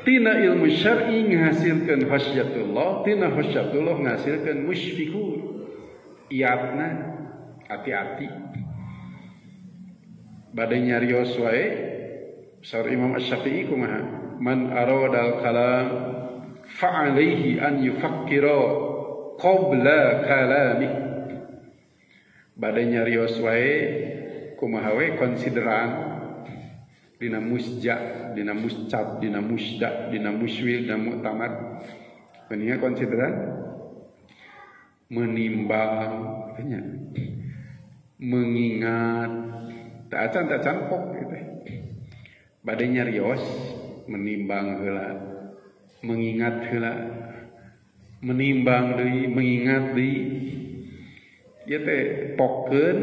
tina ilmu syar'i ngahasilkeun khasyatullah, tina khasyatullah ngahasilkeun musyfiqun. Iatna hati-hati. Bade nyarios wae saur Imam Asy-Syafi'i kumaha? Man aradal kalam fa'alaihi an yufakkira qabla kalami. Bade nyarios wae kumaha we konsideran dina musja, dina muscab, dina musda, dina muswil, dina muktamar. Mendingan konsideran menimbang, katanya, mengingat, tak acan tak campok gitu. Bade nyarios menimbang heula, mengingat heula, menimbang deui, mengingat deui. Ieu teh pokeun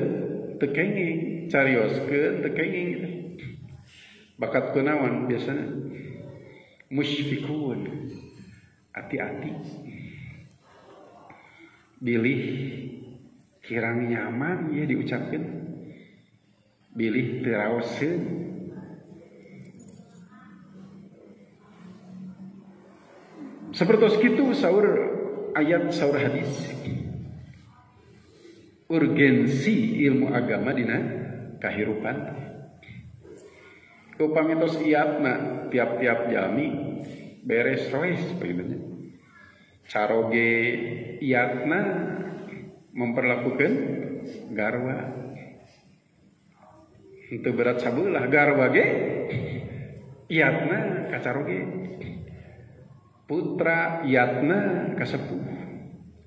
teu kenging, carioskeun teu kenging gitu. Bakat kunaon biasana musfikun. Hati-hati. Bilih kirang nyaman ya diucapkeun. Bilih teu raoseun. Sapertos kitu saur ayat saur hadis. Urgensi ilmu agama dina kahirupan. Upami tos iatna tiap-tiap jalmi beres roes bagimana. Caroge iatna memperlakukan garwa. Henteu berat sabelah garwa ge iatna ka caroge. Putra iatna ka sepuh.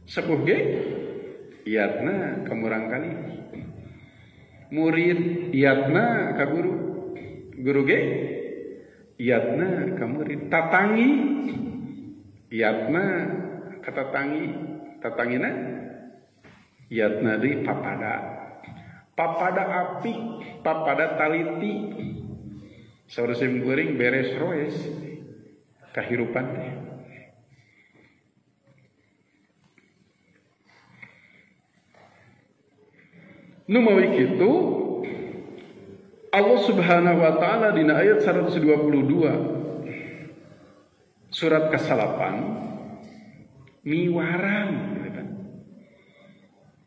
Sepuh ge iatna ka murangkali. Murid iatna ka guru. Guru ge iatna ka murid. Tatangi iatna ka tatangi. Tatangina iatna deui papada. Papada apik, papada taliti. Saur sim kuring beres roes kahirupan teh. Nu mawi kitu Allah Subhanahu wa taala dina ayat 122 surat ke-8 miwarang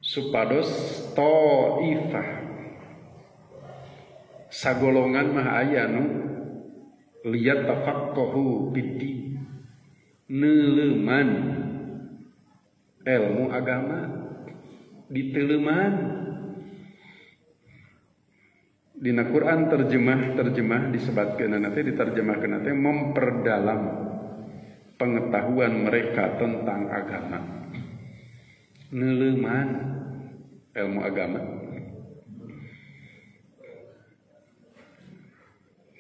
supados taifah sagolongan mah aya nu liyat tafaqqahu biddi neuleuman ilmu agama diteleuman. Dina Quran terjemah disebatkeun teh diterjemahkeun teh memperdalam pengetahuan mereka tentang agama. Neuleuman ilmu agama.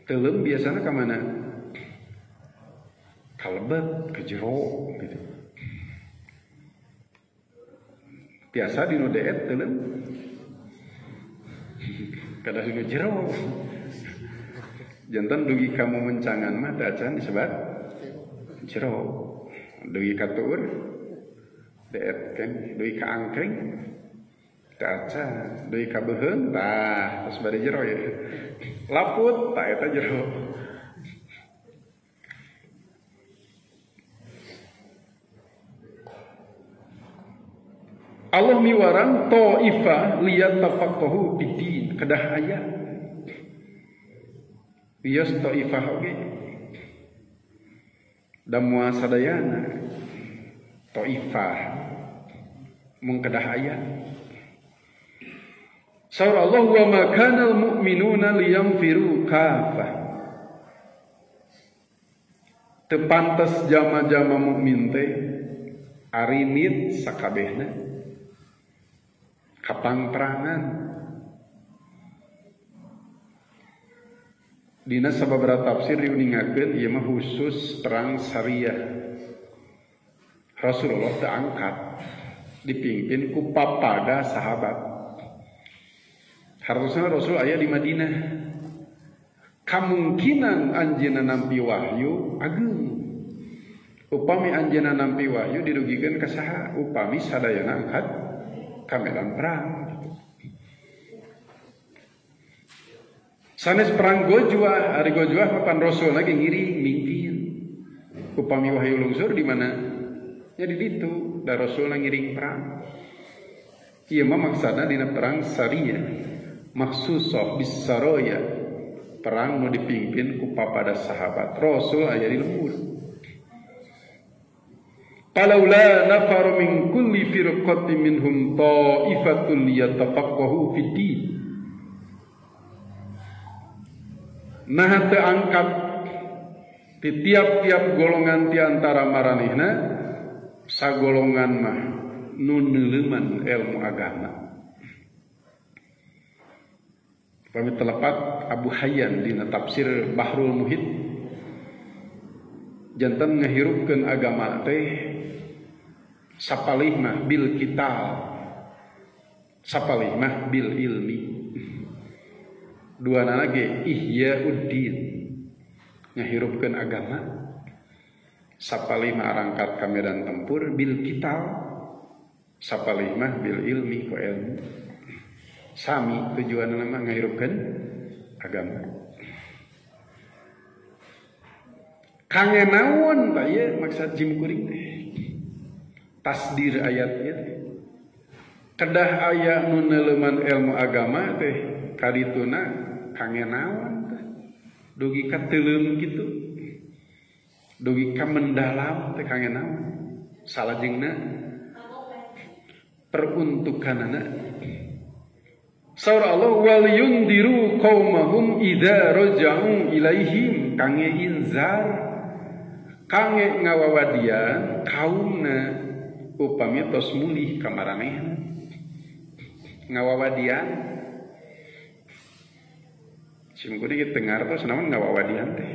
Teuleum biasana ka mana? Kalebet ke jero gitu. Biasa dinu deet teuleum. Kada dinu jero. Jantan dugi kamu mencangan mah teu acan disebat jero. Dugi ka tuur deet ken, dugi ka angkring teu acan, dugi ka beuheung tah tos bade jero ya. Laput tah eta jero. Allah miwarang ta'ifah liyatafaqahu bidin kedah aya. Wios ta'ifah oge. Da moal sadayana ta'ifah mung kedah aya. Saur Allah wa ma kanal mu'minuna liyanfiru kafah. Teu pantes jama-jama mukmin teh arinit sakabehna kapangperangan. Dina sababaraha tafsir diuningakeun ieu mah khusus perang Sariyah. Rasulullah teu angkat dipimpin ku papada sahabat. Harusna Rasul aya di Madinah. Kamungkinan anjeunna nampi wahyu ageung. Upami anjeunna nampi wahyu dirugikeun ka saha? Upami sadayana angkat ka medan perang. Sanes perang Gojuah, ari Gojuah papan Rasul lagi ngiring mingkin. Upami wahyu lungsur di mana? Ya di ditu, da Rasul ngiring perang. Ieu mah maksana dina perang Sariyah. Maksusoh bisaroya, perang nu dipimpin ku papada sahabat. Rasul aya di lembur. Falaula nafaru min kulli firqatin minhum ta'ifatun liyatafaqahu fid din. Nah teu angkat di tiap-tiap golongan di antara maranehna sagolongan mah nu neuleuman ilmu agama. Pami telepat Abu Hayyan dina tafsir Bahrul Muhit jantan ngahirupkeun agama teh sapalih mah bil kital Sapalih mah bil ilmi. Dua nana ge ihyauddin, ngahirupkeun agama. Sapalih mah arangkat ka medan tempur bil qital. Sapalih mah bil ilmi ku ilmu. Sami tujuanna mah ngahirupkeun agama. Kange naon tah ieu maksud jim kuring teh. Tasdir ayat ieu teh. Kedah aya nu neuleuman ilmu agama teh kadituna kange naon teh. Dugi ka teuleum kitu. Dugi ka mendalam teh kange naon. Salajengna peruntukanana saur Allah wal yundiru qaumahum idza raja'u ilaihim, kange inzar, kange ngawawadian kaumna upami tos mulih ka maranehna. Ngawawadian sim kuring kieu tengar tos naon ngawawadian teh.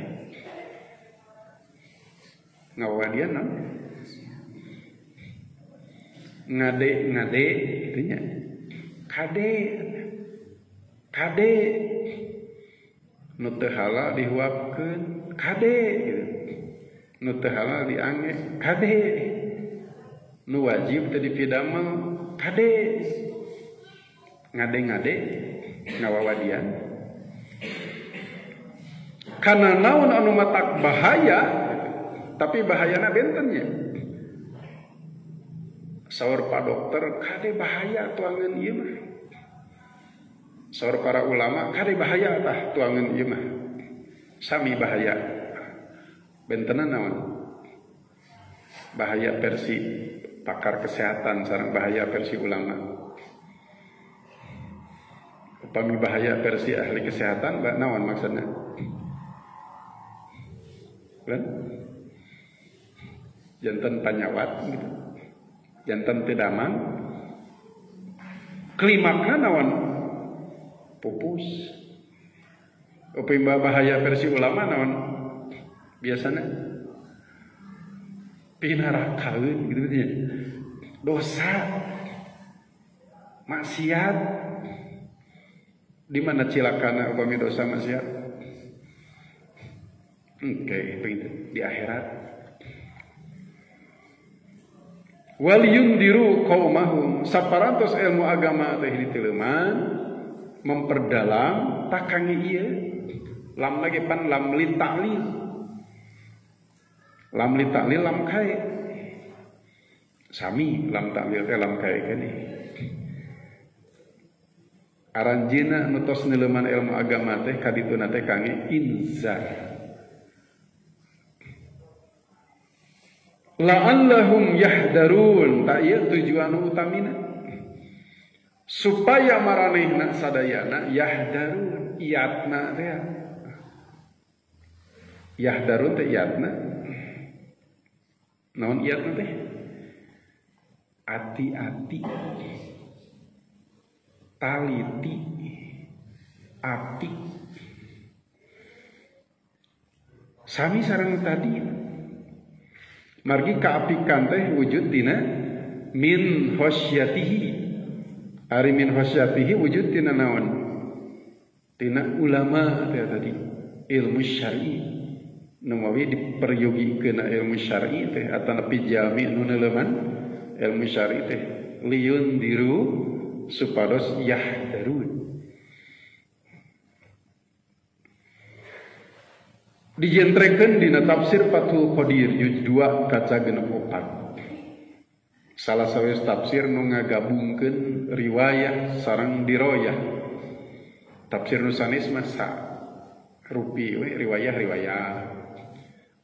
Ngawawadian naon? Ngade-ngade kitu nya. Kade kade nu teu halal dihuapkeun kade gitu. Nu teu halal diange kade, nu wajib teu dipidamel kade. Ngade-ngade ngawawadian kana naon anu matak bahaya, tapi bahayana benten nya. Saur pak dokter kade bahaya tuangan ieu mah. Saur para ulama kade bahaya tah tuangan ieu mah. Sami bahaya. Bentenan naon? Bahaya versi pakar kesehatan sareng bahaya versi ulama. Upami bahaya versi ahli kesehatan naon maksudna? Kan? Janten panyawat gitu. Janten teu damang. Klimakna naon? Pupus. Upami bahaya versi ulama naon? Biasana pinarakaeun gitu nya. Dosa, maksiat. Di mana cilakana upami dosa maksiat? Oke, begitu di akhirat. Wal yundiru qaumahum, saparantos ilmu agama teh diteleuman memperdalam takange ieu lam lagi pan lam li ta'lil. Lam li ta'lil lam kae. Sami lam ta'lil teh lam kae keneh. Aranjeuna nu tos neuleuman ilmu agama teh kadituna teh kange inzar. La'allahum yahdarun, tak ieu tujuan utamina supaya maranehna sadayana yahdarun, iatna teh. Yahdarun teh iatna. Naon iatna teh? Ati-ati, taliti, apik. Sami sareng tadi. Margi kaapikan teh wujud tina min khasyatihi. Ari min khasyatihi wujud tina naon? Tina ulama teh tadi, ilmu syar'i. Nu mawi diperyogikeun ilmu syar'i teh atanapi jami nu neuleuman ilmu syar'i teh liyun diru supados yahdarun. Dijentrekeun dina tafsir Fathul Qadir juz 2 kaca 64. Salah sawios tafsir nu ngagabungkeun riwayah sareng diroyah. Tafsir nu sanes mah sa rupi we riwayah-riwayah,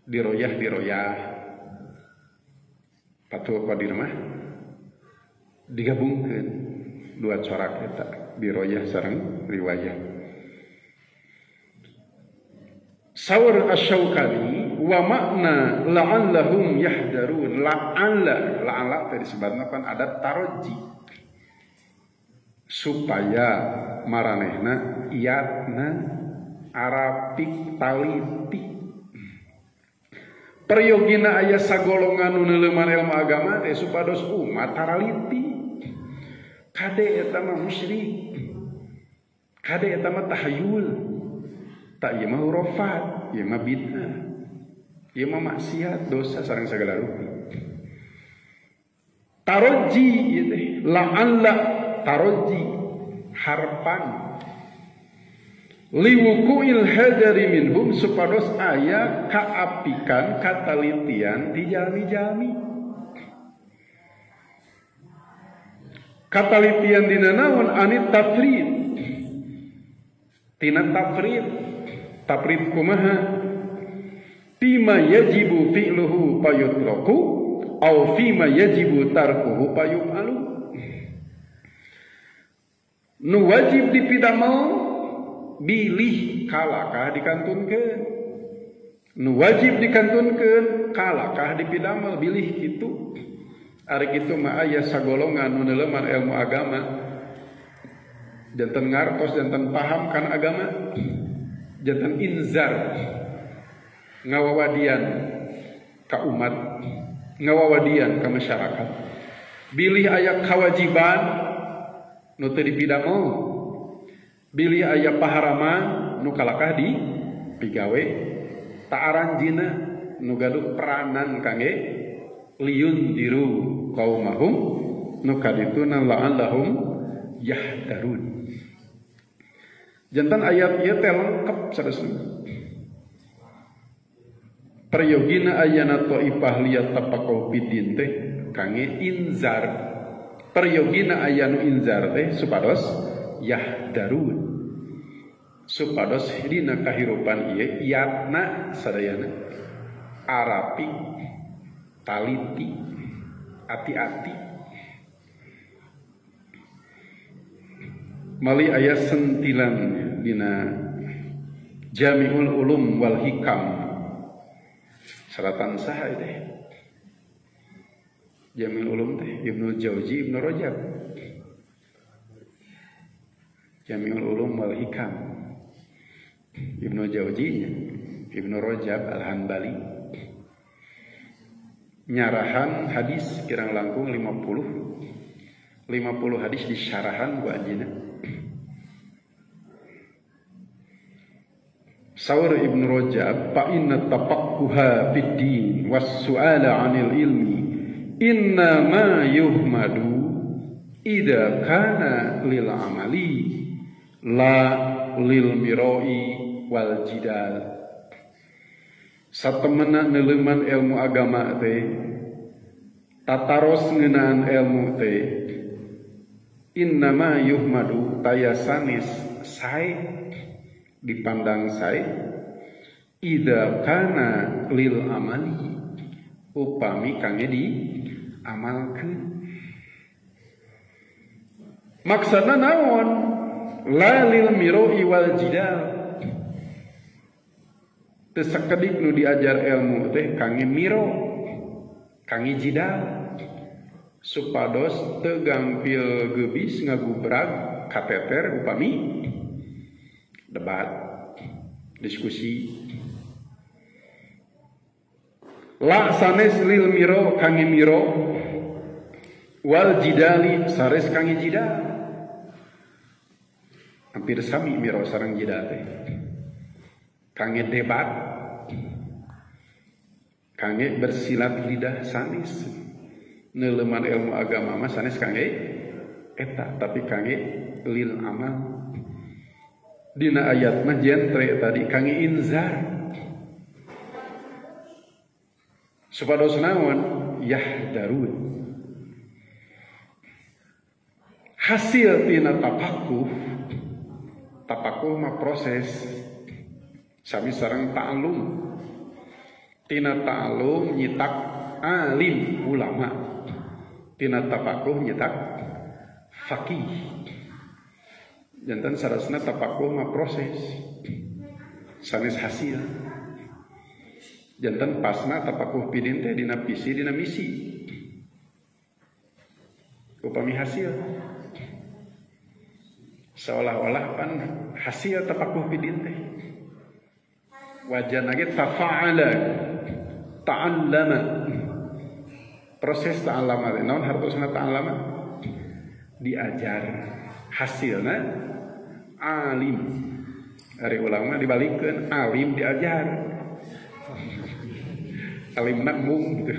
diroyah-diroyah. Fathul Qadir mah digabungkeun dua corak eta, diroyah sareng riwayah. Saur Asy-Syaukani wa makna la'allahum yahdarun, la'alla, la'alla tadi sebabna pan ada taroji supaya maranehna iatna arapik taliti. Periyogina aya sagolongan nu neuleuman ilmu agama teh supados umat taraliti. Kade eta mah musyrik. Kade eta mah tahayul. Tak ieu mah hurufat, ieu mah bid'ah. Ieu mah maksiat, dosa sareng sagala rupi. Taroji ieu teh la'alla taroji harpan liwukuil hadari minhum supados aya kaapikan katalitian di jalmi-jalmi. Katalitian dina naon anit tafrid. Tina tafrid. Tafrid kumaha? Fima yajibu fi'luhu payutraku au fima yajibu tarkuhu payufalu. Nu wajib dipidamel bilih kalakah dikantunkeun. Nu wajib dikantunkeun kalakah dipidamel bilih kitu. Ari kitu mah aya sagolongan nu neuleman ilmu agama janten ngartos janten paham kana agama janten inzar ngawawadian ka umat ngawawadian ka masyarakat bilih aya kawajiban nu teu dipidamel bilih aya paharaman nu kalakah di pigawe ta'aranjina nu gaduh peranan kangge liyun diru qaumahum nu kadituna la'allahum yahdarun. Jantan ayat ieu teh lengkap sadasna. Prayogina ayana taifah liyatafaqahu fiddin teh kangge inzar. Prayogina aya nu inzar teh supados yahdarun. Supados dina kahirupan ieu iatna sadayana arapi taliti ati-ati. Mali aya sentilan dina Jami'ul Ulum wal Hikam seratan saha teh Jami'ul Ulum teh Ibnu Jauzi Ibnu Rajab Jami'ul Ulum wal Hikam Ibnu Jauzi Ibnu Rajab Al-Hanbali nyarahan hadis kirang langkung 50 hadis disyarahan ku anjeunna. Saur Ibnu Rajab fa inna tafaqquha fid din was su'ala 'anil ilmi inna ma yuhmadu idza kana lil amali la lil mirai wal jidal. Satemena neuleman ilmu agama teh tataros ngeunaan ilmu teh innama yuhmadu taya sanes sae dipandang sae idza kana lil amali upami kangge di amalkeun. Maksana naon la lil miroi wal jidal teu sakedik nu diajar ilmu teh kangge miro kangge jidal supados teu gampil geubis ngagubrag kateter upami debat diskusi. La sanes lil miro kangge miro wal jidali sares kangge jidal. Hampir sami miro sareng jidal teh kangge debat kangge bersilat lidah sanes. Neuleman ilmu agama mah sanes kangge eta tapi kangge lil amal. Dina ayat mah jentre tadi kangge inzar supados naon yahdarun. Hasil tina tapakuh, tapakuh mah proses sami sareng ta'alum. Tina ta'alum nyitak alim ulama, tina tapakuh nyitak faqih. Jantan sarasna tapakuh mah proses sanes hasil. Jantan pasna tapakuh pidin teh dina visi dina misi upami hasil seolah-olah pan hasil tapakuh pidin teh wajan lagi tafa'ala ta'allama proses ta'allama naon hartosna ta'allama Diajar hasilna alim. Ari ulama dibalikeun alim diajar. Alim mung gitu.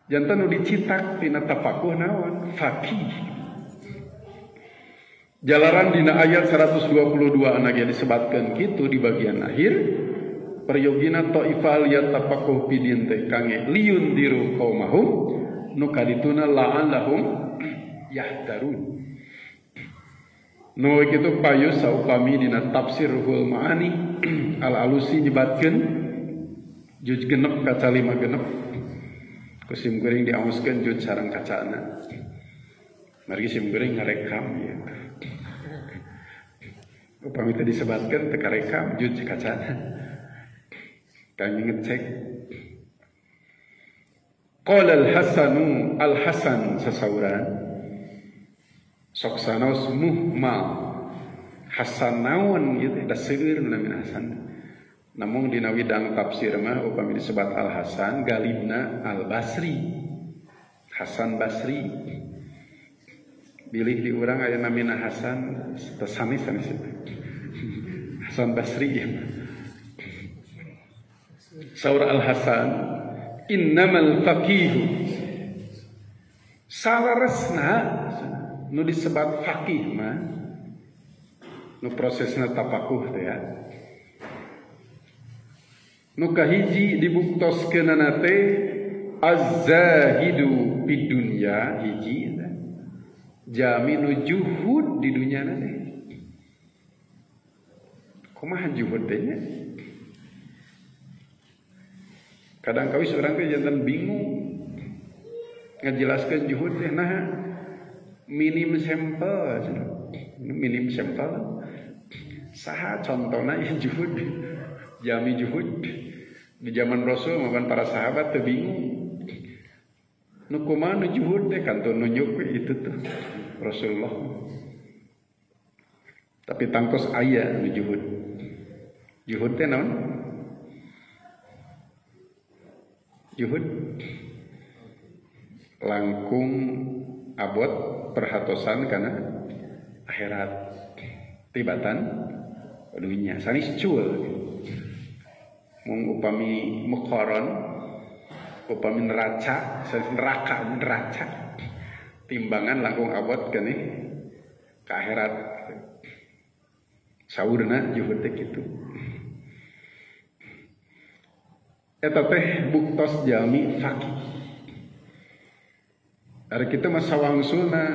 Jantan nu dicitak tina tafakuh naon? Faqih. Jalaran dina ayat 122 anak yang disebatkeun kitu di bagian akhir peryogina ta'ifal yatafakuh bidin teh kange liyundiru qaumahum nu kadituna la'allahum yahdarun. Nu kitu payus saupami dina tafsir Ruhul Ma'ani Al-Alusi nyebatkeun juz genep kaca 5 genep. Ku sim kuring diaoskeun juz sareng kacana. Margi sim kuring ngarekam ieu. Upami teh disebatkeun teu karekam juz kacana. Kami ngecek. Qala al-Hasanu al-Hasan sasauran sok sanaos muhmal. Hasan naon ieu teh da seueur nu namina Hasan. Namun dina widang tafsir mah upami disebat Al Hasan galibna Al Basri. Hasan Basri. Bilih di urang aya namina Hasan teu sanes-sanes itu. Hasan Basri ya. Saur Al Hasan innamal faqihu salaresna nu disebat faqih mah nu prosesna tafakuh teh ya. Nu kahiji dibuktoskeunana teh az-zahidu fid dunya hiji jami nu juhud di dunya na teh. Kumaha juhud teh nya? Kadang kawis urang teh jantan bingung ngajelaskeun juhud teh naha minim sampel, minim sampel saha contona ieu juhud jami juhud. Di zaman Rasul maupun para sahabat teu bingung. Nu kumaha nu juhud teh kantun nunjuk itu tuh Rasulullah. Tapi tangtos aya nu juhud. Juhud teh naon? Juhud langkung abot perhatosan kana akhirat tibatan dunya sanes cul. Mung upami muqaron upami neraca neraka neraca timbangan langkung abot keneh ka akhirat saurna juhud teh kitu. Eta teh buktos jalmi faqih. Ari kitu mah sawangsulna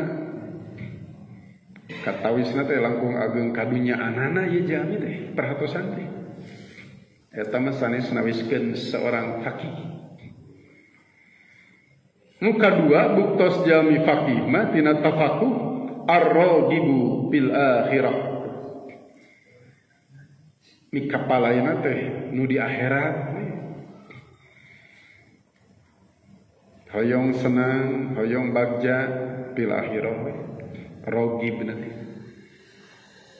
katawisna teh langkung ageng kadunyaanana ieu jalmi teh perhatosan teh. Eta mah sanes nawiskeun seorang faqih. Nu kadua buktos jalmi faqih mah tina tafakuh ar-ragibu bil akhirah. Mikapalayna teh nu di akhirat. Hoyong senang, hoyong bagja bil akhirah. Ragib nanti.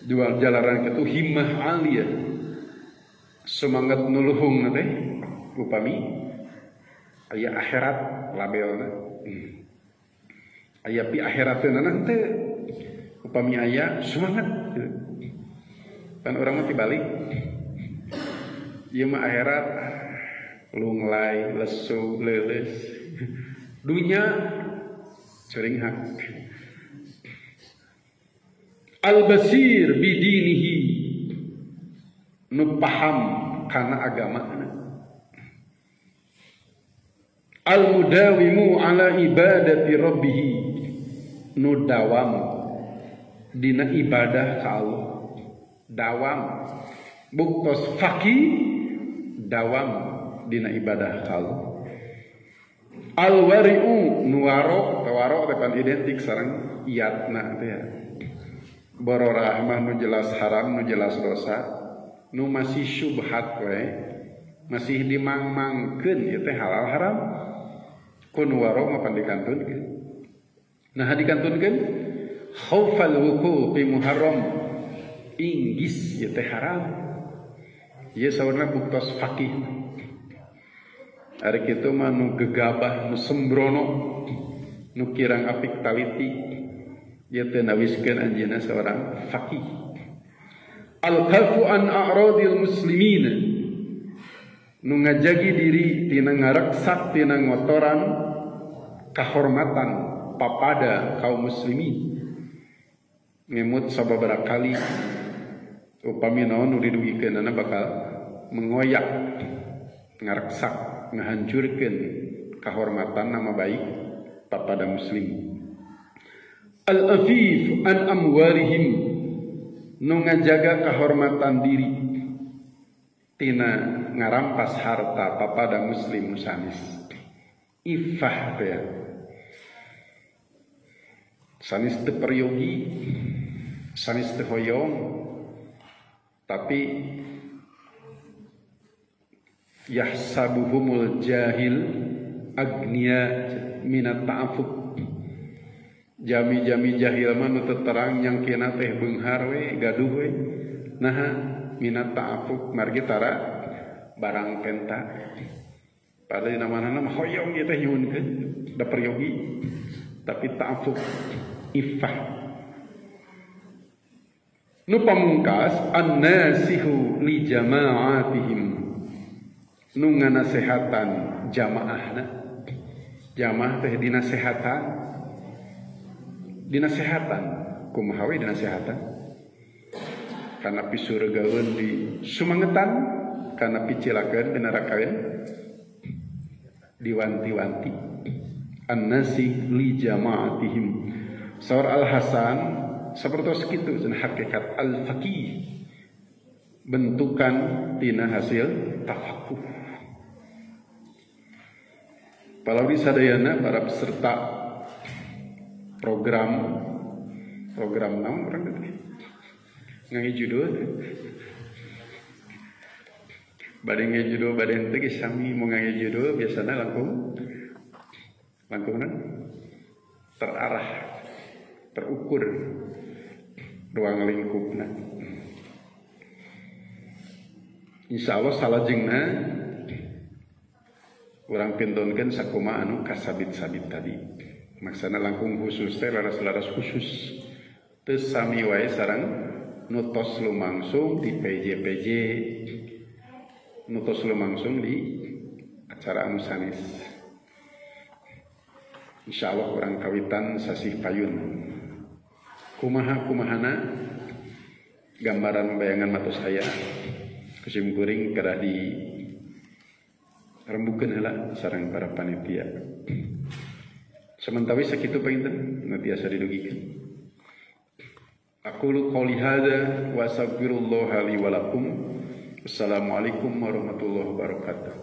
Dua jalaran kitu himmah aliyah. Semangat nuluhung teh upami aya akhirat labelna. Aya pi akhiratna teh upami aya semangat. Kan urang mah tibalik. Ieu mah akhirat lunglai, lesu, leuleus. Dunya ceringhak. Al-basir bidinihi nu paham kana agamana. Al-mudawimu ala ibadati rabbih nu dawam dina ibadah ka Allah. Dawam buktos faqih dawam dina ibadah ka Allah. Al-wari'u nu waro tawaro teh pan identik sareng iatna teh ya. Bororah mah nu jelas haram nu jelas dosa nu masih syubhat we masih dimang-mangkeun ieu teh halal haram ku nu waro mah pan dikantunkeun. Nah dikantunkeun khaufal wuqu fi muharram inggis ieu teh haram. Ieu saurna buktos faqih. Ari kitu mah nu gegabah nu sembrono Nu kirang apik taliti ieu teu nawiskeun anjeunna seorang faqih. Al-kafu an a'radil muslimin nu ngajagi diri tina ngareksak tina ngotoran kahormatan papada kaum muslimin. Ngemut sababaraha kali upami naon nu didugikeunana bakal mengoyak, ngareksak, ngahancurkeun kahormatan nama baik papada muslim. Al-afif an amwalihim nu ngajaga kahormatan diri tina ngarampas harta papada muslim sanes. Ifah teh sanes teu peryogi, sanes teu hoyong, tapi yahsabuhumul jahil agniya minat ta'afuf. Jami-jami jahil mah nu teu terang nyangkina teh beunghar we, gaduh we. Naha minat ta'afuf margi tara barang penta. Padahal dina manana mah hoyong ieu teh nyuhunkeun da peryogi, tapi ta'afuf iffah. Nu pamungkas an-nasihu li jama'atihim nu nganasehatan jamaahna. Jamaah teh dinasehatan. Dinasehatan kumaha we dinasehatan? Kana pisureugaeun di sumangetan, kana picilakeun di nerakaeun diwanti-wanti. An-nasih li jama'atihim. Saur Al-Hasan sapertos kitu cenah hakikat al-faqih bentukan tina hasil tafakuh. Palawi sadayana para peserta program naon urang teh ngangge judul bade ngangge judul bade henteu geus sami mau ngangge judul biasana langkung langkungna terarah, terukur ruang lingkupna. Insyaallah salajengna urang pintonkeun sakumaha anu kasabit-sabit tadi. Maksana langkung khusus teh laras-laras khusus. Teu sami wae sareng nu tos lumangsung di PJ-PJ, nu tos lumangsung di acara anu sanes. Insyaallah urang kawitan sasih payun. Kumaha kumahana gambaran bayangan matos aya kusim kuring kedah di rembukeun heula sareng para panitia. Samentawi sakitu panginten nu tiasa didugikeun. Aqulu qouli hadza wa astaghfirullaha li wa lakum. Assalamualaikum warahmatullahi wabarakatuh.